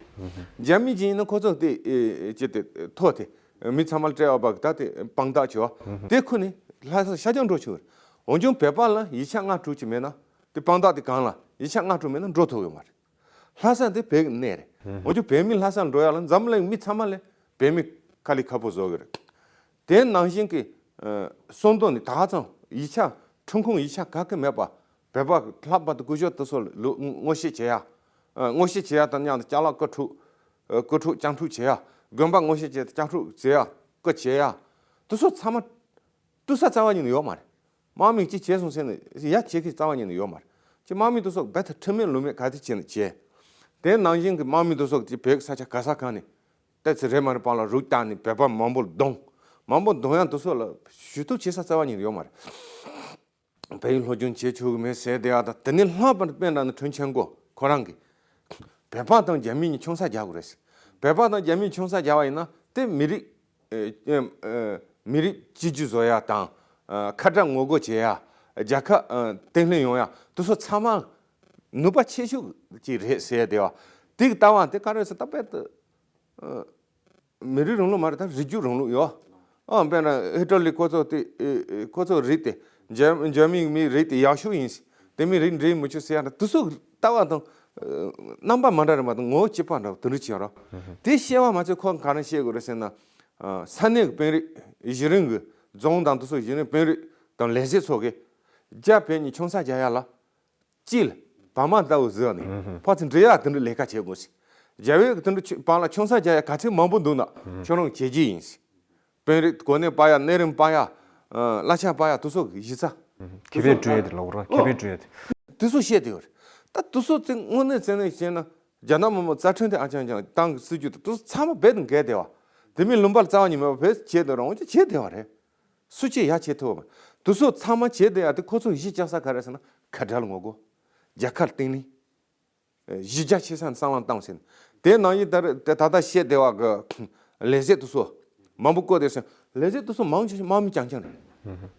རེད། རྒྱ་མི་གཅིག་ཡིན་ན་ཁོ་ཚོ་དེ་ཨེ་ཅི་དེ་ཐོ་དེ་མི་ཚང་མ་སྤྲད་པ་གི་ད་དེ་དཔང་རྟགས་བྱས་པ་དེ་ཁུར་ནས་ལྷ་སར་ཤར་རྒྱག་འགྲོ་ཆོག་གི་རེད། འོན་ཀྱང་བོད་པ་ལ་ཡིག་ཆ་སྔ་དྲོ་ཅིག་མེད་ན་དེ་དཔང་རྟགས་དེ་གང་ལ་ཡིག་ཆ་སྔ་དྲོ་མེད་ན་འགྲོ་ཐུབ་ཡོད་མ་རེད། ལྷ་ས་དེ་བོད་ཀྱི་གནས་རེད། འོན་ཀྱང་བོད་མི་ལྷ་སར་འགྲོ་ཡག་ལ་འཛམ་གླིང་མི་ཚང་མ་ལས་བོད་མི་དཀའ་ལས་ཁག་པོ་བཟོ་གི་རེད། དེ་ནང་བཞིན་གྱི་ཨ་སོང་དོན་ནི་ད་ཙང་ཡིག་ཆ་ཁྲིམས་ཁང་ཡིག་ཆ་ག་གེ་མེད་པ་བོད་པ་ལྷག་པར་དུ་སྐུ་ཞབས་དེ་ཚོ་ལ་ངོ་ཤེས་བྱེད་ཡག་ཨ་ངོ་ཤེས་བྱེད་ཡག་དང་མཉམ་དུ་ཅ་ལག་རྐུ་འཕྲོག་ཨ་རྐུ་འཕྲོག་བཅག་འཕྲོག་བྱེད་ཡག་དགོན་པ་ངོ་ཤེས་བྱེད་དང་བཅག་འཕྲོག་བྱེད་ཡག་རྐུ་བྱེད་ཡག་དེ་ཚོ་ཚང་མ་ལྟོས་ས་རྩ་བ་ཉིད་ནས་ཡོད་མ་རེད། དམག་མི་གཅིག་བྱས་སོང་ཟེར་ནས་ཡ་བྱེད་མཁན་རྩ་བ་ཉིད་ནས་ཡོད་མ་རེད། ཅི་དམག་མི་དེ་ཚོ་རྦད་དེ་ཁྲིམས་མེད་ལུགས་མེད་ག་དེ་བྱས་ནས་བྱས། དེ་ནང་བཞིན་གྱི་དམག་མི་དེ་ཚོ་ཅི་བོད་ཀྱི་ས་ཆ་ག་ས་གང་ནས་ཏོག་ཙམ་རེ་མ་རེ་བར་ལ་རུག་བཏང་ནས་བོད་པ་མང་པོ་རྡུང་། མང་པོ་རྡུང་ཡག་དེ་ཚོ་ལ་ཞུ་གཏུག་བྱེད་ས་རྩ་བ་ཉིད་ནས་ཡོད་མ་རེད། བལ་ཡུལ་སློབ་སྦྱོང་བྱེད་ཆོག་གི་མེད་ཟེར་བསྡད་ཡག་དང་དེ་ནས་ལྷག་པར་དཔེར་ན་ནི་ཁྲིན་ཆན་གོ་ཁོ་རང་གིས་བོད་པ་དང་རྒྱ་མི་གཉིས་ཆང་ས་རྒྱག་དགོས་རེད། བོད་པ་དང་རྒྱ་མི་ཆང་ས་རྒྱག་པ་ཡིན་ན་དེ་མི་རིགས་ཨེ་ཨེ་ཨེ་མི་རིགས་གཅིག་གྱུར་བཟོ་ཡག་དང་ཨ་ཁ་བྲལ་ངོ་རྒོལ་བྱེད་ཡག་རྒྱལ་ཁབ་ཨ་བརྟན་ལྷིང་ཡོང་ཡག་དེ་ཚོ་ཚང་མ་ནུས་པ་ཆེ་ཤོས་ཅིག་རེད་ཟེར་བསྡད་པ་དེ་གི་ལྟ་བ་དེ་ག་རེ་ཟེར་ད་དཔེ་དེ་ཨ་མི་རིགས་རིང་ལུགས་མ་རེད་ད་རིགས་རྒྱུད་རིང་ལུགས་ཡོད། ཨ་དཔེར་ན་ཧི་ཏོ་ལི་ཁོ་ཚོ་དེ་ཨེ་ཨེ་ཁོ་ཚོ་རིགས་དེ་འཇར་འཇར་མན་མི་རིགས་དེ་ཡག་ཤོས་ཡིན། དེ་མིན་རིགས་འདྲེས་མི་ཆོག་ཟེར་ཡག་ད་དེ་ཚོ་ལྟ་བ་དང་ཨ་རྣམ་པ་མ་འདྲ་རེད་མ་གཏོགས་ངོ་བོ་གཅིག་པ་འདྲ་བ་དེ་འདྲ་ཅིག་ཡོད་རེད། དེ་ཤེས་པ་མ་ཚད་ཁོ་ག་རེ་བཤད་དགོས་རེད་ཟེར་ན། ཨ་ས་གནས་ཀྱི་དཔོན་རིགས་གཞི་རིམ་གྱི་རྫོང་དང་དེ་ཚོ་གཞི་རིམ་དཔོན་རིགས་དང་ལས་བྱེད་ཚོ་གིས་རྒྱ་བོད་གཉིས་ཆང་ས་རྒྱག་ཡག་ལ་གཅིག་ལ་བར་མ་ལྟ་བུ་བཟོས་ནས་ཕར་ཚུར་འབྲེལ་ཡག་དེ་འདྲ་ལས་ཀ་བྱེད་དགོས་ཟེར། རྒྱ་བོད་ཀྱི་དེ་འདྲ་ཆུ་བར་ལ་ཆང་ས་རྒྱག་ཡག་ག་ཚོད་མང་པོ་འདུག་ན་ཁྱོད་རང་བྱས་རྗེས་ཡིན་ཟེར། དཔོན་རིགས་གོ་གནས་སྤར་ཡག་གནས་རིམ་སྤར་ཡག་ཨ་གླ་ཆ་སྤར་ཡག་དེ་ཚོ་གི་གཞི་རྩ། ཁེ་ཕན་སྤྲོད་ཡག་དེ་ལོག་ར་ཁེ་ཕན་སྤྲོད་ཡག་དེ། དེ་ཚོ་བཤད་དེ་ཡོད་རེད། ད་དེ་ཚོ་དེ་དངོས་གནས་བཙན་གནོན་བྱས་ན་རྒྱ་ནག་མི་དམངས་རྩ་ཁྲིམས་དེ་ཨ་ཅང་ཅང་ཏང་གི་སྲིད་ཇུས་དེ་དེ་ཚོ་ཚང་མ་རྦད་དེ་འགལ་བསྡད་པ། དེ་མིན་ལུང་པ་ལ་རྩ་བ་ཉིད་མེད་པ་རྦད་བྱས་བསྡད་རུང་ཅི་བྱས་བསྡད་པ་རེད། སུ་གཅིག་ཡ་བྱེད་ཐུབ་པ་མ། དེ་ཚོ་ཚང་མ་བྱས་བསྡད་ཡག་དེ་ཁོ་ཚོ་གཞི་བཅག་ས་ག་རེ་ཟེར་ན་ཁ་བྲལ་ངོ་རྒོལ། རྒྱལ་ཁབ་བརྟན་ལྷིང་། གཞི་རྒྱ་ཆེ་ས་ནས་བསམ་བློ་བཏང་ཟིན། དེ་ནང་བཞིན་ད་རེས་ད་ལྟ་བཤད་བསྡད་པ་གི་ལས་བྱེད་དེ་ཚོ་མང་པོ་བསྐོས་བསྡད་ཟིན། ལས་བྱེད་དེ་ཚོ་མང་ཆེ་ཤོས་དམག་མི་རྐྱང་རྐྱང་རེད།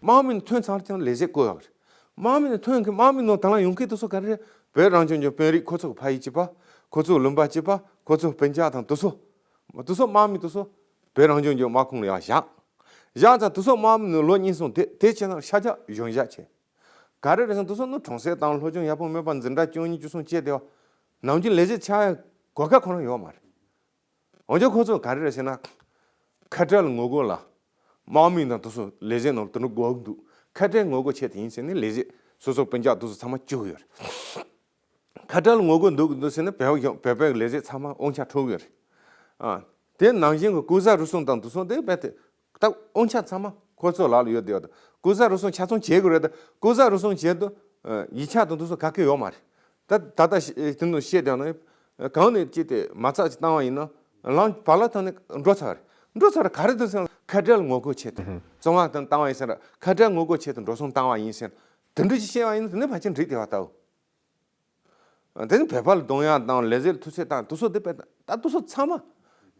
དམག་མི་ནས་ཐོན་ཚར་ཀྱང་ལས་བྱེད་བསྐོས་ཡོད་རེད། དམག་མི་ནས་ཐོན་མཁན་དམག་མི་ནང་དང་བླངས་ཡོང་མཁན་དེ་ཚོ་ག་རེ་རེད། བོད་རང་སྐྱོང་ལྗོངས་དཔོན་རིགས་ཁོ་ཚོ་གི་ཕ་ཡུལ་གཅིག་པ། ཁོ་ཚོ་ལུང་པ་གཅིག་པ། ཁོ་ཚོ་སྤུན་ཀྱག་དང་དེ་ཚོ། དེ་ཚོ་དམག་མི་དེ་ཚོ་བོད་རང་སྐྱོང་ལྗོངས་དམག་ཁོངས་ལ་ཡར་བཞག་བཞག་ཙང་དེ་ཚོ་དམག་མི་ནང་ལོ་གཉིས་གསུམ་དེ་དེ་བྱས་ན་ཤར་རྒྱག་གཞོན་ཞག་བྱས། ག་རེ་རེད་ཟེར་ན་དེ་ཚོ་ནི་གྲོང་གསེབ་དང་སློབ་སྦྱོང་ཡག་པོ་མེད་པ་འཛིན་གྲྭ་བཅུ་གཉིས་བཅུ་གསུམ་བཅས་ཏེ་ནམ་རྒྱུན་ལས་བྱེད་ཆགས་ཡག་གོ་སྐབས་ཁོ་རང་ཡོད་མ་རེད། འོན་ཀྱང་ཁོ་ཚོ་ག་རེ་རེད་ཟེར་ན། ཁ་བྲལ་ངོ་རྒོལ་ལ། དམག་མི་དང་དེ་ཚོ་ལས་བྱེད་ནང་དུ་འགྲོ་དགོས་འདུག་ཁ་བྲལ་ངོ་རྒོལ་ཆེད་དུ་ཡིན་ཟེར་ནས་ལས་བྱེད་སོ་སོ་སྤུན་ཀྱག་དེ་ཚོ་ཚང་མ་བཅུག་ཡོད་རེད། ཁ་བྲལ་ངོ་རྒོལ་འདུག་འདུག་ཟེར་ནས་བོད་བོད་པའི་ལས་བྱེད་ཚང་མ་དབང་ཆ་འཕྲོག་ཡོད་རེད། ཨ། དེ་ནང་བཞིན་གྱི་ལྐོག་ཟ་རུལ་སུངས་དང་དེ་ཚོ་དེ་རྦད་དེ། ད་དབང་ཆ་ཚང་མ་ཁོ་ཚོ་ལག་ལ་ཡོད་བསྡད་ཡོད་དོ། ལྐོག་ཟ་རུལ་སུངས་ཆ་ཚང་བྱེད་དགོས་རེད་དོ། ལྐོག་ཟ་རུལ་སུངས་བྱེད་དུ་ཡིག་ཆ་དང་དེ་ཚོ་ག་གེ་ཡོད་མ་རེད། ད་ད་ལྟ་ཤི་དེ་ཚོ་བཤད་བསྡད་ནས་གང་ནས་ཅི་སྟེ་མ་རྩ་ཅིག་བཏང་བ་ཡིན་ན་ལམ་བར་ལ་ཐོན་ནས་འགྲོ་ཚར་རེད། འགྲོ་ཚར་རེད་ག་རེ་འདུག་ཟེར་ན་ཁ་བྲལ་ངོ་རྒོལ་ཆེད་དུ་བཙོན་ཁང་དུ་བཏང་བ་ཡིན་ཟེར་ན་ཁ་བྲལ་ངོ་རྒོལ་ཆེད་དུ་འགྲོ་སོང་བཏང་བ་ཡིན་ཟེར་ན་དེ་འདྲ་ཅིག་བཤད་བ་ཡིན་ན་དེ་ནས་ཕལ་ཆེར་འགྲིག་བསྡད་པ་ལྟ་བུ། དེ་ནི་བོད་པ་ལ་རྡུང་ཡག་དང་ལས་བྱེད་ལ་ཐུག་ཚད་དང་དེ་ཚོ་དེ་བས་ད་དེ་ཚོ་ཚང་མ།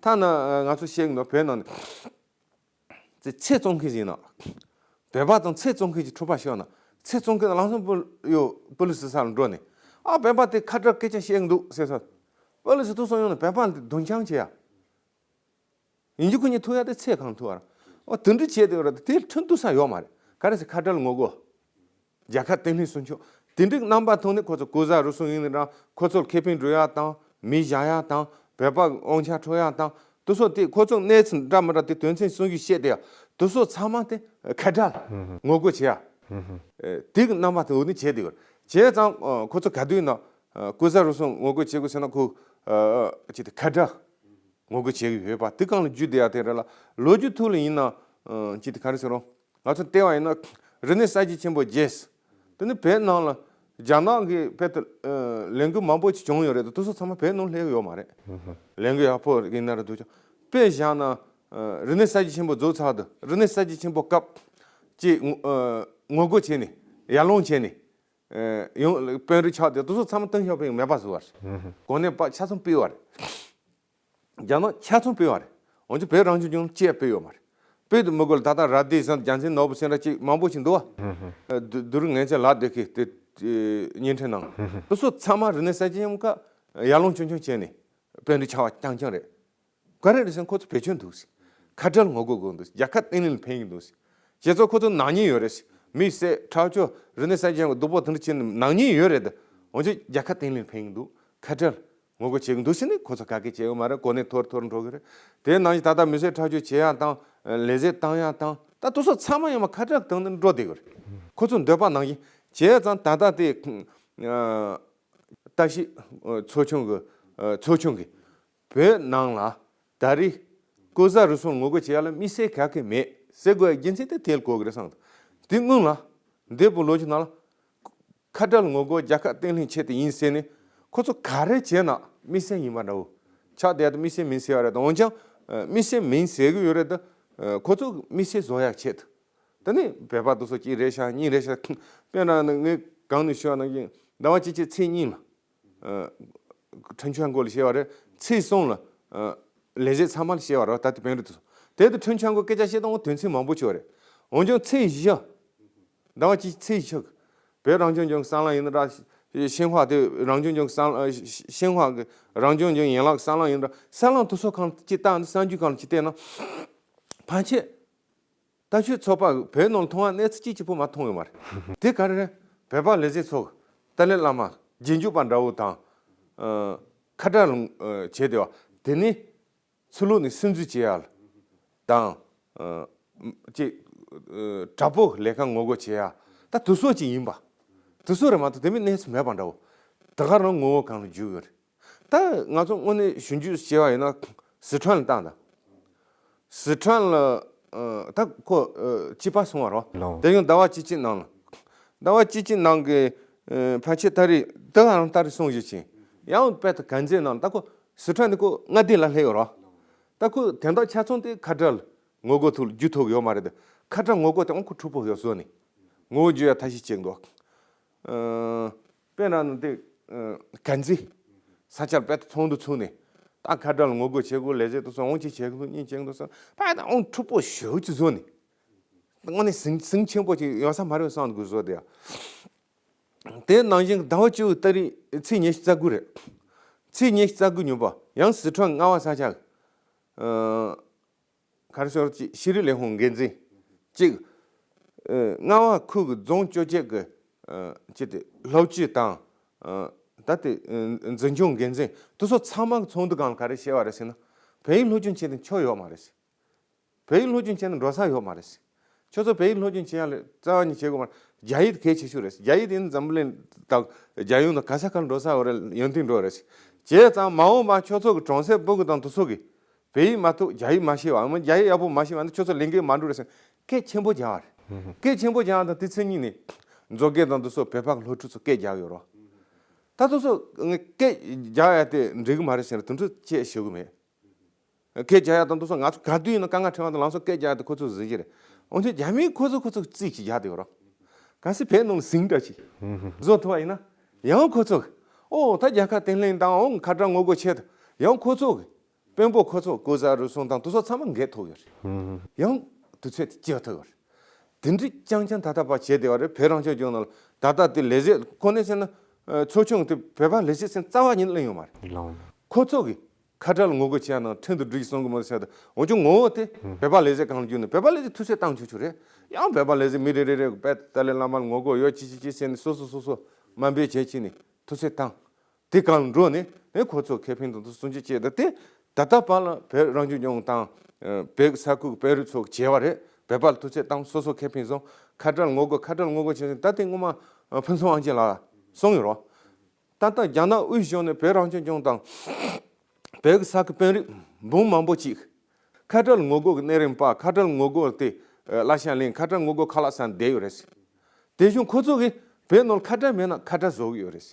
ཐ་ན་ང་ཚོ་བཤད་གི་འདུག་བོད་ནང་ནས་ཚེ་བཙོང་མཁན་ཞིག་ཡིན་ན། བོད་པ་དང་ཚེ་བཙོང་མཁན་གྱི་འཁྲུག་པ་ཤོར་ན་ཚེ་བཙོང་མཁན་ལམ་སང་པུ་ཡོ་པུ་ལི་སི་ས་ལ་འགྲོ་ནས་ཨ་བོད་པ་དེ་ཁ་བྲལ་སྐད་ཆ་བཤད་གི་འདུག་ཟེར་ས། པུ་ལི་སི་ཐུག་སོང་ཡོང་ནས་བོད་པ་འདི་རྡུང་རྐྱང་བྱེད་ཡ། ཡིན་གཅིག་ཁོ་གཉིས་ཐུག་ཡ་དེ་ཚེ་གང་ཐུག་བར། ཨོ་དེ་འདྲ་བྱས་དེ་ཡོད་ར་དེ་ཁྲིམས་གཏུག་ས་ཡོད་མ་རེད། ག་རེ་ཟེར་ཁ་བྲལ་ངོ་རྒོལ། རྒྱལ་ཁབ་བརྟན་ལྷིང་སྲུང་སྐྱོབ་དེ་འདྲའི་རྣམ་པ་ཐོག་ནས་ཁོ་ཚོ་ལྐོག་ཟ་རུལ་སུངས་ཡིན་ནའང་ཁོ་ཚོར་ཁེ་ཕན་སྒྲུབ་ཡ་དང་མི་བཞག་ཡ་དང་བོད་པ་དབང་ཆ་འཕྲོག་ཡ་དང་དེ་ཚོ་དེ་ཁོ་ཚོ་གནས་ཚུལ་འདྲ་མི་འདྲ་དེ་དོན་ཚན་གསུམ་བཞི་བཤད་དེ་ཡ་དེ་ཚོ་ཚང་མ་དེ་ཁ་བྲལ་ངོ་རྒོལ་བྱེད་ཡ། དེ་གི་རྣམ་པ་དེ་འོ་ནི་བྱས་དེ་ཡོད་བྱས་ཙང་ཁོ་ཚོ་ག་དུས་ཡིན་ན་ལྐོག་ཟ་རུལ་སུངས་ངོ་རྒོལ་བྱེད་དགོས་ཟེར་ན་ཁོ་ཅི་དེ་ཁ་བྲལ། ངོ་རྒོལ་བྱེད་ཀྱི་ཡོད་པ་དེ་གང་ལ་བརྒྱུད་བསྡད་ཡ་དེ་རེད་ལ་ལོ་རྒྱུས་ཐོག་ལ་ཡིན་ན་ཅི་དེ་ག་རེ་ཟེར་རོ། ང་ཚོ་བལྟས་པ་ཡིན་ན་རིག་གནས་གསར་བརྗེ་ཆེན་པོ་རྗེས་དེ་ནི་བོད་ནང་ལ་རྒྱ་ནག་གི་བོད་དུ་ལས་འགུལ་མང་པོ་ཅིག་བྱུང་ཡོད་རེད་དེ་དེ་ཚོ་ཚང་མ་བོད་ནང་སླེབས་ཡོད་མ་རེད། ལས་འགུལ་ཡག་པོ་ཡིན་ན་རེད་འདུག་ཀྱང་དཔེ་བཞག་ན་རིག་གནས་གསར་བརྗེ་ཆེན་པོ་རྫོགས་ཚར་དུས་རིག་གནས་གསར་བརྗེ་ཆེན་པོ་སྐབས་ཀྱི་ངོ་རྒོལ་བྱས་ནས་ཡར་ལངས་བྱས་ནས་ཡང་དཔོན་རིགས་ཆགས་དེ་དེ་ཚོ་ཚང་མ་ཏེང་ཞའོ་ཕིང་མེད་པ་བཟོས་པ་རེད། གོ་གནས་ཆ་ཚང་སྤེལ་བ་རེད། རྒྱ་ནག་ཆ་ཚང་སྤེལ་བ་རེད། འོན་ཀྱང་བོད་རང་སྐྱོང་ལྗོངས་ལ་ཅི་ཡང་སྤེལ་ཡོད་མ་རེད། སྤེལ་དུ་མི་དགོས་ལ་ད་ལྟ་ར་དེ་ཟེར་རྒྱལ་མཚན་ནོར་བུ་ཟེར་འདྲ་ཅིག་མང་པོ་ཞིག་འདུག་བ། བསྡུ་རུ་ངན་ཚད་ལ་བསྡད་ཀི་དེ་ བརྙན་འཕྲིན་ནང་། དེ་ཚོ་ཚང་མ་རིག་གནས་གསར་བརྗེ་ཡོང་ཁ་ཡར་ལངས་ཆུང་ཆུང་བྱས་ནས་དཔོན་རིགས་ཆགས་པ་རྐྱང་རྐྱང་རེད། ག་རེ་རེད་ཟེར་ན་ཁོ་ཚོ་བེད་སྤྱོད་འདུག་ཟེར། ཁ་བྲལ་ངོ་རྒོལ་དགོས་འདུག་ཟེར། རྒྱལ་ཁབ་བརྟན་ལྷིང་ལ་ཕན་གྱི་འདུག་ཟེར། བྱས་ཙང་ཁོ་ཚོ་ནག་ཉེས་ཡོད་རེད་ཟེར། མི་བསད་ཁྲག་སྦྱོར་རིག་གནས་གསར་བརྗེ་ཡོང་གི་སྡུག་པོ་དེ་འདྲ་བྱས་ནས་ནག་ཉེས་ཡོད་རེད་དེ། འོན་ཀྱང་རྒྱལ་ཁབ་བརྟན་ལྷིང་ལ་ཕན་གྱི་འདུག་ཁ་བྲལ་ངོ་རྒོལ་བྱེད་ཀྱི་འདུག་ཟེར་ནས་ཁོ་ཚོ་ག་གེ་བྱེད་ཡོད་མ་རེད། གོ་གནས་མཐོ་རུ་མཐོ་རུ་འགྲོ་གི་རེད། དེ་ནང་བཞིན་ད་ལྟ་མི་བསད་ཁྲག་སྦྱོར་བྱེད་ཡག་དང་ལས་བྱེད་བཏང་ཡག་དང་ད་དེ་ཚོ་ཚང་མ་ཡང་མ་ཁ་བྲལ་གཏོང་ནས་འགྲོ་བསྡད་ཀྱི་རེད། ཁོ་ཚོ་འདོད་པ་ནང་བཞིན་བྱས་ཙང་ད་ལྟ་དེ་ཨ་བཀྲ་ཤིས་ཚོགས་ཆུང་གི་ཚོགས་ཆུང་གིས་བོད་ནང་ལ་ད་རེས་ལྐོག་ཟ་རུལ་སུངས་ངོ་རྒོལ་བྱེད་ཡག་ལ་དམིགས་བསལ་ག་གེ་མེད་ཟེར་དགོས་ཡག་རྒྱུ་མཚན་དེ་དེ་ལ་གོ་གི་རེད་བསམ་འདུག་དེ་སྔོན་ལ་འདས་པའི་ལོ་རྒྱུས་ནང་ལ། ཁ་བྲལ་ངོ་རྒོལ་རྒྱལ་ཁབ་བརྟན་ལྷིང་ཆེད་དུ་ཡིན་ཟེར་ནས་ཁོ་ཚོ་ག་རེ་བྱས་ན་དམིགས་བསལ་ཡིན་པ་འདྲ་བོ། ཆགས་བསྡད་དེ་དམིགས་བསལ་མིན་ཟེར་བ་རེད་དེ། འོན་ཀྱང་དམིགས་བསལ་མིན་ཟེར་གི་ཡོད་རེད་དེ། ཁོ་ཚོ་དམིགས་བསལ་བཟོ་ཡག་ཆེད་དུ། དེ་ནས་བོད་པ་དེ་ཚོ་གཅིག་རེད་ཤག་གཉིས་རེད་ཤག་དཔེར་ན་ངས་གོང་ནས་ཞུས་པ་ནང་བཞིན་ཟླ་བ་གཅིག་གཅིག་ཚེས་གཉིས་ལ། ཁྲིན་ཆུན་ཀོ་ལ་བཤད་པ་རེད། ཚེས་གསུམ་ལ་ལས་བྱེད་ཚང་མ་ལ་བཤད་པ་རེད། ད་ལྟ་དཔོན་རིགས་དེ་ཚོ་དེ་དུས་ཁྲིན་ཆུན་ཀོ་སྐད་ཆ་བཤད་སྟངས་དོན་ཚན་མང་པོ་བྱུང་བ་རེད། འོན་ཀྱང་ཚེས་བཞི། ཟླ་བ་གཅིག་ཚེས་བཞི་གི་བོད་རང་སྐྱོང་ལྗོངས་གསར་ལམ་ཡིན་ན་འདྲ། ཤིན་ཧྭ་དེ་རང་སྐྱོང་ལྗོངས་གསར་ཤིན་ཧྭ་གི་རང་སྐྱོང་ལྗོངས་ཡན་ལག་གསར་ལམ་ཡིན་ན་འདྲ། གསར་ལམ་དེ་ཚོ་གང་ཅི་བལྟས་ན་གསར་འགྱུར་གང་ཅི་བལྟས་ན། ཕལ་ཆེར་ལྟ་ཞིབ་ཚོགས་པ་བོད་ནང་ལ་མཐོང་བ་གནས་ཚུལ་གཅིག་གཅིག་པོ་མ་མཐོང་ཡོད་མ་རེད། དེ་ག་རེ་རེད། བོད་པ་ལས་བྱེད་ཚོ་ཏཱ་ལའི་བླ་མ་རྗེས་འཇུག་པ་འདྲ་བོ་དང་། ཁ་བྲལ་བྱས་བསྡད་པ་དེ་ནི། ཚུར་ལོག་ནས་སིམ་འཛུལ་བྱེད་ཡག་དང་། ཨ་ཅིག་ཨ་དྲག་པོ་ལས་ཀ་ངོ་རྒོལ་བྱེད་ཡག་ད་དེ་ཚོ་ཅིག་ཡིན་པ། དེ་ཚོ་རེད་མ་གཏོགས་དེ་མིན་གནས་ཚུལ་མེད་པ་འདྲ་བོ། ད་ག་རང་ངོ་བོ་གང་ལ་འཇུག་ཡོད་རེད། ད་ང་ཚོ་དངོས་གནས་ཞིབ་འཇུག་བྱས་པ་ཡིན་ན་སི་ཁྲོན་ལ་བཏང་དང་། སི་ཁྲོན་ལ་ཨ་ད་ཁོ་ཨ་སྐྱིད་པ་སོང་བ་རོ། ལོ། དེ་ཡང་ཟླ་བ་གཅིག་གཅིག་ནང་ལ། ཟླ་བ་གཅིག་གཅིག་ནང་གི་ཨ་ཕལ་ཆེར་ད་རེས་ད་ག་རང་ད་རེས་སོང་བཞིན་ཕྱིན། ཡང་དཔེ་ད་གན་རྩེ་ནང་ད་ཁོ་སི་ཁྲོན་དེ་ཁོ་མངའ་སྡེ་ལ་སླེབས་ཡོད་རོ། ད་ཁོ་དོན་དག་ཆ་ཚང་དེ་ཁ་བྲལ་ངོ་རྒོལ་ཐོག་ལ་བརྒྱུད་ཐུབ་ཡོད་མ་རེད་དེ། ཁ་བྲལ་ངོ་རྒོལ་དེ་ཨང་ཁོ་འཁྲུག་པོ་ཡོད་བཟོ་ནས་ངོ་རྒོལ་བརྒྱུད་ཡ་ཐབས་ཤེས་བྱེད་འདུག་ཨ་དཔེར་ན་ནི་དེ་ཨ་གན་རྩེ་ས་ཆར་དཔེ་ད་ཚོགས་འདུ་ཚུགས་ནས་ད་ཁ་བྲལ་ངོ་རྒོལ་བྱེད་དགོས། ལས་བྱེད་དུ་སོང་ཨང་ཅི་བྱེད་དགོས་གཉིས་བྱེད་དགོས་སོང་ཕ་ད་ཨང་འཁྲུག་པོ་ཞེ་པོ་ཅིག་བཟོ་ནས། དངོས་གནས་ཟིང་ཟིང་ཆེན་པོ་ཅིག་ཡོང་ས་མ་རེད་བསམ་དགོས་བཟོ་དེ། དེ་ནང་བཞིན་ཟླ་བ་བཅུ་ད་རེས་ཚེས་ཉི་ཤུ་རྩ་དགུ་རེད། ཚེས་ཉི་ཤུ་རྩ་དགུ་ཉིན་པ་ཡང་སི་ཁྲོན་རྔ་བ་ས་ཆ་གི་ཨ་ག་རེ་ཟེར་ཅིག་ཤེས་རིག་ལས་ཁུངས་འགན་འཛིན་གཅིག་ཨ་རྔ་བ་ཁུལ་གྱི་རྫོང་བཅོ་བརྒྱད་ཀྱི་ཨ་ཅི་དེ་སློབ་སྤྱི་དང་ཨ་ད་དེ་ཨ་འཛིན་སྐྱོང་འགན་འཛིན་དེ་ཚོ་ཚང་མ་གི་ཚོགས་འདུ་སྒང་ལ་ག་རེ་བཤད་པ་རེད་ཟེར་ན། བོད་ཡིག་སློབ་སྦྱོང་བྱེད་དུ་ཆོ་ཡོད་མ་རེད་ཟེར། བོད་ཡིག་སློབ་སྦྱོང་བྱས་ན་འགྲོ་ས་ཡོད་མ་རེད། ཁྱོད་ཚོ་བོད་ཡིག་སློབ་སྦྱོང་བྱེད་ཡག་ལ་རྩ་བ་ཉིད་བྱེད་དགོས་མ་རེད། རྒྱ་ཡིག་དེ་གལ་ཆེ་ཤོས་རེད། རྒྱ་ཡིག་དེ་ནི་འཛམ་བུ་གླིང་དང་རྒྱལ་ཡོངས་དང་ག་ས་ག་ལ་འགྲོ་ས་ཡོད་རེད། ཡོན་ཏན་འགྲོ་རེད། བྱས་ཙང་མ་འོངས་པ་ཁྱོད་ཚོ་གི་གྲོང་གསེབ་སྤུ་གུ་དང་དེ་ཚོ་གིས་བོད་ཡིག་མ་ཐུབ་རྒྱ་ཡིག་མ་ཤེས་པ་འམ་རྒྱ་ཡིག་ཡག་པོ་མ་ཤེས་པ་ན་ཁྱོད་ཚོ་ལས་འགན་མ་འགྲུབ་རེད་ཟེར་སྐད་ཆེན་པོ་རྒྱག་པ་རེད། སྐད་ཆེན་པོ་རྒྱག་ཡག་དང་དེ་མཚན་ཉིད་ནས་མཛོད་དགེ་དང་དེ་ཚོ་བོད་པ་གི་སློབ་ཕྲུག་ཚོ་སྐད་རྒྱག་ཡོད་རོ། ད་དེ་ཚོ་སྐད་རྒྱག་ཡག་དེ་འགྲིག་གི་མ་རེད་ཟེར་ན་དེ་འདྲ་ཅེས་ཞུ་གི་མེད། སྐད་རྒྱག་ཡག་དང་དེ་ཚོ་ང་ཚོ་ག་དུས་ཡིན་ན་དཀའ་ངལ་འཕྲད་པ་དང་ལམ་སང་སྐད་རྒྱག་ཡག་དེ་ཁོ་ཚོ་གཟིགས་ཀྱི་རེད། འོན་ཀྱང་རྒྱ་མིས་ཁོ་ཚོ་ཁོ་ཚོ་རྩིས་ཀྱིས་རྒྱག་བསྡད་ཡོད་རོ། གལ་སྲིད་བོད་ནང་ཟིང་འདྲ་ཞིག་བཟོ་ཐུབ་པ་ཡིན་ན་ཡང་ཁོ་ཚོ་གིས་ཨོ་ད་རྒྱལ་ཁབ་བརྟན་ལྷིང་དང་ཨོ་ཁ་བྲལ་ངོ་རྒོལ་ཆེད་དུ་ཡང་ཁོ་ཚོ་གིས་དཔོན་པོ་ཁོ་ཚོ་ལྐོག་ཟ་རུལ་སུངས་དང་དེ་ཚོ་ཚང་མ་འགེལ་ཐུབ་ཡོད་རེད། ཡང་དུས་ཚོད་དེ་སྐྱེལ་ཐུབ་ཡོད་རེད། དེ་འདྲའི་རྐྱང་རྐྱང་ད་ལྟ་བར་བྱས་བསྡད་པ་རེད། བོད་རང་སྐྱོང་ལྗོངས་ནང་ལ་ད་ལྟ་དེ་ལས་བྱེད་ཁོ་ནས་བཤད་ན་ཚོགས་ཆུང་དེ་བོད་པ་ལས་བྱེད་ཟེར་རྩ་བ་ཉིད་ནས་གླེང་ཡོད་མ་རེད། ལོང་། ཁོ་ཚོ་གིས་ཁ་བྲལ་ངོ་རྒོལ་བྱས་ན་ཁྲིམས་དང་འགྲིག་གི་གསུང་གི་མོ་ཟེར་ཏེ་འོན་ཀྱང་ངོ་བོ་དེ་བོད་པ་ལས་བྱེད་གང་ལ་བརྒྱུད་ནས་བོད་པ་ལས་བྱེད་ཐུགས་སྲས་བཏང་ཆོག་ཆོག་རེད། ཡང་བོད་པ་ལས་བྱེད་མི་རེ་རེ་རེ་དཔེ་ཏཱ་ལའི་བླ་མར་ངོ་རྒོལ་ཡོད་ཅི་ཅི་ཅི་ཟེར་ནས་སོ་སོ་སོ་སོ་དམའ་འབེབས་བྱས་ཕྱིན་ནས་ཐུགས་སྲས་བཏང་། དེ་གང་འགྲོ་ནས་ནས་ཁོ་ཚོ་ཁེ་ཕན་དང་དུ་སྲུང་སྐྱོབ་བྱས་ཏེ་དེ་ད་ལྟ་བར་ལ་བོད་རང་སྐྱོང་ལྗོངས་དང་བོད་ས་ཁུལ་བོད་རིགས་ཚོ་བྱས་པ་རེད། བོད་པ་ལ་ཐུགས་སྲས་བཏང་སོ་སོ་ཁེ་ཕན་བཟུང་ཁ་བྲལ་ངོ་རྒོལ་ཁ་བྲལ་ངོ་རྒོལ་བྱས་ནས་ད་དེ་སྔོན་མ་ཕུན་ཚོགས་དབང་ཆེན་ལགས་གསུངས་ཡོད་རོ། ད་ལྟ་རྒྱ་ནག་དབུས་གཞུང་ནས་བོད་རང་སྐྱོང་ལྗོངས་དང་བོད་ཀྱི་ས་ཁུལ་དཔོན་རིགས་འབུམ་མང་པོ་ཅིག་ཁ་བྲལ་ངོ་རྒོལ་གྱི་སྣེ་རིང་པ་ཁ་བྲལ་ངོ་རྒོལ་དེ་གླ་ཆ་ལེན་ཁ་བྲལ་ངོ་རྒོལ་ཁ་ལག་ཟ་བསྡད་ཡོད་རེད། དེ་བཞིན་ཁོ་ཚོ་གིས་བོད་ནང་ལ་ཁ་བྲལ་མེད་ན་ཁ་བྲལ་བཟོ་གི་ཡོད་རེད།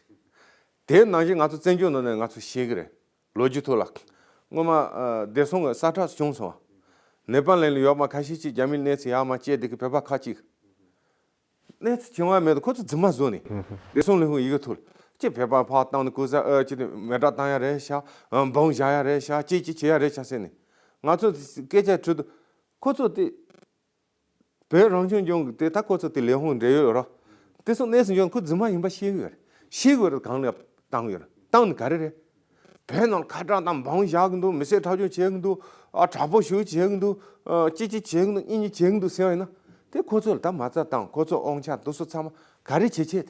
དེ་ནང་བཞིན་ང་ཚོ་བཙན་བྱོལ་ནང་ནས་ང་ཚོ་ཤེས་ཀྱི་རེད། ལོ་རྒྱུས་ཐོག་ལ། སྔོན་མ་ཨ་བདེ་སྲུང་གི་ས་ཁྲ་བྱུང་སོང་བ། ནེ་པ་ལ་ལ་ཡོད་པ་ཁ་ཤས་ཅིག་རྒྱ་མིའི་གནས་ཚུལ་ཡག་མ་བཅད་དེ་གི་བོད་པ་ཁ་ཅིག་གནས་ཚུལ་བྱུང་བ་མེད་དུ་ཁོ་ཚོ་རྫུན་མ་བཟོ་ནས། བདེ་སྲུང་ལས་ཁུངས་ཡི་གེ་ཐོག་ལ་ཅི་བོད་པ་ཕར་བཏང་ནས་ལྐོག་ཟ་ཨ་ཅི་དེ་མེ་སྲེག་བཏང་ཡ་རེད་ཤག་འབོམ་བཞག་ཡ་རེད་ཤག་ཅི་ཅི་བྱེད་ཡ་རེད་ཤག་ཟེར་ནས། ང་ཚོ་སྐད་ཆ་དྲིས་དུས་ཁོ་ཚོ་དེ། བོད་རང་སྐྱོང་ལྗོངས་ཀྱི་དེ་ད་ཁོ་ཚོ་དེ་ལས་ཁུངས་འབྲེལ་ཡོད་རོ། དེ་སོང་གནས་སུ་འབྱོར་ཁོ་རྫུན་མ་ཡིན་པ་ཤེས་ཀྱི་ཡོད་རེད། ཤེས་ཀྱི་ཡོད་རེད། གང་ལ་བཏང་ཡོད་རེད། བཏང་ནི་ག་རེ་རེད། བོད་ནང་ཁ་གྲགས་དང་འབངས་བཞག་གི་འདུག་མི་སེར་ཁྲག་སྦྱོར་བྱེད་ཀྱི་འདུག་ཨ་དྲག་པོ་ཞེ་པོ་བྱེད་ཀྱི་འདུག་ཨ་ཅི་ཅི་བྱེད་ཀྱི་འདུག་གཉིས་གཉིས་བྱེད་ཀྱི་འདུག་ཟེར་བ་ཡིན་ན། དེ་ཁོ་ཚོ་ལ་ད་མ་རྩ་བཏང་། ཁོ་ཚོ་དབང་ཆ་དེ་ཚོ་ཚང་མ་ག་རེ་བྱེད་ཆེད།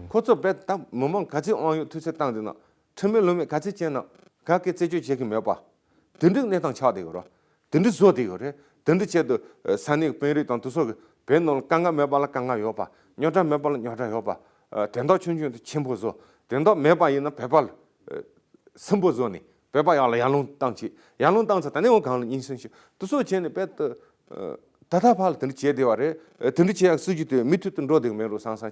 ཁོ་ཚོ་བོད་ད་མི་མང་ག་ཚོད་དབང་ཡོད་མཐུ་རྩལ་བཏང་དེ་ན། ཁྲིམས་མེད་ལུགས་མེད་ག་ཚོད་བྱས་ན་ག་གེ་རྩད་གཅོད་བྱེད་ཀྱི་མེད་པ། དེ་འདྲའི་གནས་སྟངས་ཆགས་བསྡད་ཡོད་རེད། དེ་འདྲ་བཟོ་བསྡད་ཡོད་རེད། དེ་འདྲ་བྱས་དུས་ས་གནས་ཀྱི་དཔོན་རིགས་དང་དེ་ཚོ་གི་བོད་ནང་ལ་དཀའ་ངལ་མེད་པ་ལ་དཀའ་ངལ་ཡོད་པ། རྙོག་དྲ་མེད་པ་ལ་རྙོག་དྲ་ཡོད་པ། དོན་དག་ཆུང་ཆུང་དེ་ཆེན་པོ་བཟོ། དོན་དག་མེད་པ་ཡིན་ན་བོད་པ་ལ་སུན་པོ་བཟོ་ནས་བོད་པ་ཡག་ལ་ཡར་ལངས་བཏང་བྱེད། ཡར་ལངས་བཏང་ཚེ་ད་ནས་འོ་གང་ལ་སྙིང་སེམས་ཤིག་དེ་ཚོ་བྱས་ནས་བོད་དུ་ད་ལྟ་བར་ལ་དེ་འདྲ་བྱས་བསྡད་པ་རེད། དེ་འདྲ་བྱས་ཡག་སྲིད་ཇུས་དེ་མུ་མཐུད་དུ་འགྲོ་བསྡད་ཀྱི་མེད་འགྲོ་བསམ་བསམ་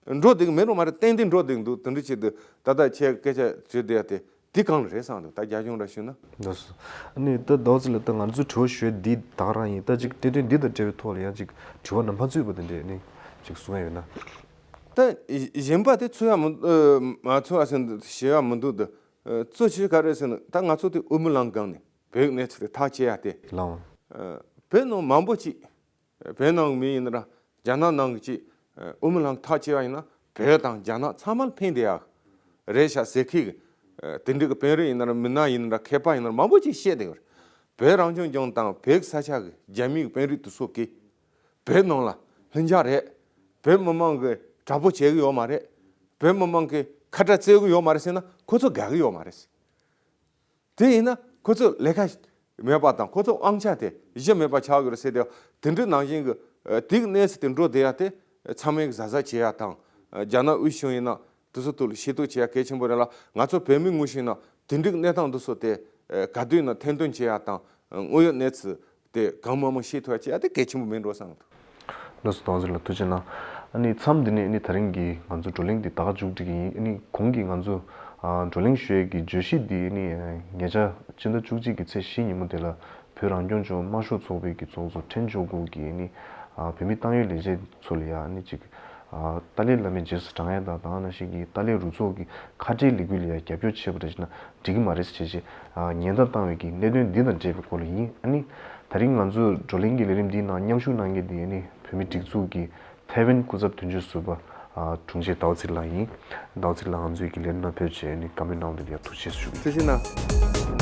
བྱེད། འགྲོ་བསྡད་ཀྱི་མེད་རུང་མ་རེད། ཏན་ཏན་འགྲོ་བསྡད་ཀྱི་འདུག་དེ་འདྲ་བྱེད་དུས་ད་ལྟ་ཁྱེད་སྐད་ཆ་བརྗོད་བསྡད་ཡ་དེ་དེ་གང་ལ་རེད་བསམ་འདུག་ད་རྒྱ་གཞུང་འདྲ་ཞུས་ན། ལགས་སོ། ཨ་ནི་ད་ཟླ་བ་ཚེ་ལགས། ད་ང་ཚོའི་དྲི་བ་ཞུ་ཡ་འདི་ད་ག་རང་ཡིན། ད་ཅིག་གནད་དོན་འདི་དང་འབྲེལ་བའི་ཐོག་ལ་ཡང་ཅིག་དྲི་བ་ནམ་ཕར་ཚུད་པ་དེ་འདྲས་ནི་ཅིག་གསུང་ཡ་ཡོད་ན། ད་གཞན་པ་དེ་ཚུད་ཡ་མི་མ་ཚུད་ཡ་ཟེར་ཞེ་ཡ་མི་འདུག་ད་གཙོ་ཆེ་ག་རེ་ཟེར་ན་ད་ང་ཚོ་དེ་དབུ་མའི་ལམ་སྒང་ནས་བོད་ཀྱི་གནས་ཚུལ་དེ་ཐག་བཅད་ཡ་དེ། ལགས། བོད་ནང་མང་པོ་ཅིག་བོད་ནང་གི་མི་ཡིན་ན་ར་རྒྱ་ནག་ནང་གི་ཅིག་དབུ་མའི་ལམ་ཐག་བཅད་པ་ཡིན་ན་བོད་དང་རྒྱ་ནག་ཚང་མར་ཕན་བདེ་ཡག་རེད་ཤག་ཟེར་མཁན་གྱི་དེ་འདྲའི་གི་དཔོན་རིགས་ཡིན་ན་ར་མི་སྣ་ཡིན་ན་ར་མཁས་པ་ཡིན་ན་ར་མང་པོ་ཅིག་བཤད་བསྡད་ཡོད་རེད། བོད་རང་སྐྱོང་ལྗོངས་དང་བོད་ས་ཆ་གི་རྒྱ་མིའི་གི་དཔོན་རིགས་དེ་ཚོ་གིས་བོད་ནང་ལ་ལྷིང་འཇགས་རེད། བོད་མི་མང་གིས་དྲག་པོ་བྱེད་ཀྱི་ཡོད་མ་རེད། བོད་མི་མང་གིས་ཁ་བྲལ་རྩོད་ཀྱི་ཡོད་མ་རེད་ཟེར་ན་ཁོ་ཚོ་དགའ་གི་ཡོད་མ་རེད། དེ་ཡིན་ན་ཁོ་ཚོ་ལས་ཀ་མེད་པ་དང་ཁོ་ཚོ་དབང་ཆ་དེ་གཞི་མེད་པ་ཆགས་ཡོད་རེད་ཟེར་ཏེ། དེ་འདྲའི་ནང་བཞིན་གྱི་ཨ་དེ་གི་གནས་ཚུལ་དེ་འགྲོ་བསྡད་ཡ་དེ་ཚང་མས་གཟབ་གཟབ་བྱེད་ཡ་དང་། ཨ་རྒྱ་ནག་དབུས་གཞུང་ཡིན་ན་དེ་ཚོ་ཐོག་ལ་ཤེས་རྟོགས་བྱེད་ཡ་གལ་ཆེན་པོ་རེད་ལ། ང་ཚོ་བོད་མི་ངོ་ཤེས་ན་དེ་འདྲའི་གནས་སྟངས་དེ་ཚོ་དེ་ཨ་ག་དུས་ཡིན་ན་ཐེར་འདོན་བྱེད་ཡ་དང་། ཨ་དངོས་ཡོད་གནས་ཚུལ་དེ་གང་མང་མང་ཤེས་ཐུབ་ཡ་བྱེད་ཡ་དེ་གལ་ཆེན་པོ་མིན་འགྲོ་བསམ་གྱི་འདུག་ལགས་སོ། དོན་ཚིག་ལ་ཐུགས་རྗེ་གནང་། ཨ་ནི་མཚམས་འདི་ནས་ཨ་ནི་ད་རིང་གི་ང་ཚོ་བགྲོ་གླེང་འདི་ད་ག་མཇུག་སྒྲིལ་གྱི་ཡིན། ཨ་ནི་གོང་གི་ང་ཚོ་ཨ་བགྲོ་གླེང་ཞུ་ཡས་ཀྱི་བརྗོད་གཞི་འདི་ཨ་ནི་ཉེ་ཆར་སྤྱི་ཟླ་བཅུ་གཅིག་གི་ཚེས་བཞི་ཉིན་མོ་དེ་ལ་བོད་རང་སྐྱོང་ལྗོངས་དམར་ཤོག་ཚོགས་པའི་གི་ཚོགས་གཙོ་ཁྲེན་ཇོ་ཀུ་གིས་ཨ་ནི་ཨ་བོད་མིའི་ཏང་ཡོན་ལས་བྱེད་ཚོ་ལ་ཡ་ཨ་ནི་ཅིག་ཨ་ཏཱ་ལའི་བླ་མའི་རྗེས་སུ་འབྲང་ཡ་དང་། དེ་ནང་བཞིན་གྱི་ཏཱ་ལའི་རུ་ཚོགས་ཀྱི་ཁ་བྲལ་ལས་འགུལ་ལ་ཡ་རྒྱབ་སྐྱོར་བྱེད་པ་རེད་ཅེ་ན་འགྲིག་གི་མ་རེད་ཅེས་བྱས་ཨ་ཉེན་བརྡ་བཏང་བའི་གི་གནད་དོན་འདི་དང་འབྲེལ་བའི་སྐོར་ལ་ཡིན། ཨ་ནི་ད་རིང་ང་ཚོའི་བགྲོ་གླེང་གི་ལས་རིམ་འདིའི་ནང་མཉམ་ཞུགས་གནང་མཁན་དེ་ཨ་ནི་བོད་མིའི་སྒྲིག་འཛུགས་ཀྱི་ཐའེ་ཝན་སྐུ་ཚབ་དོན་གཅོད་ཟུར་པ་ཨ་དྲུང་ཆེ་ཟླ་བ་ཚེ་རིང་ལགས་ཡིན། ཟླ་བ་ཚེ་རིང་ལགས་ང་ཚོའི་གི་ལས་རིམ་ནང་ཕེབས་བྱས་ཨ་ནི་བཀའ་མོལ་གནང་བ་དེ་ལ་ཡ་ཐུགས་རྗེ་ཆེ་ཞུ་གི་ཡིན། ཐུགས་རྗེ་གནང་།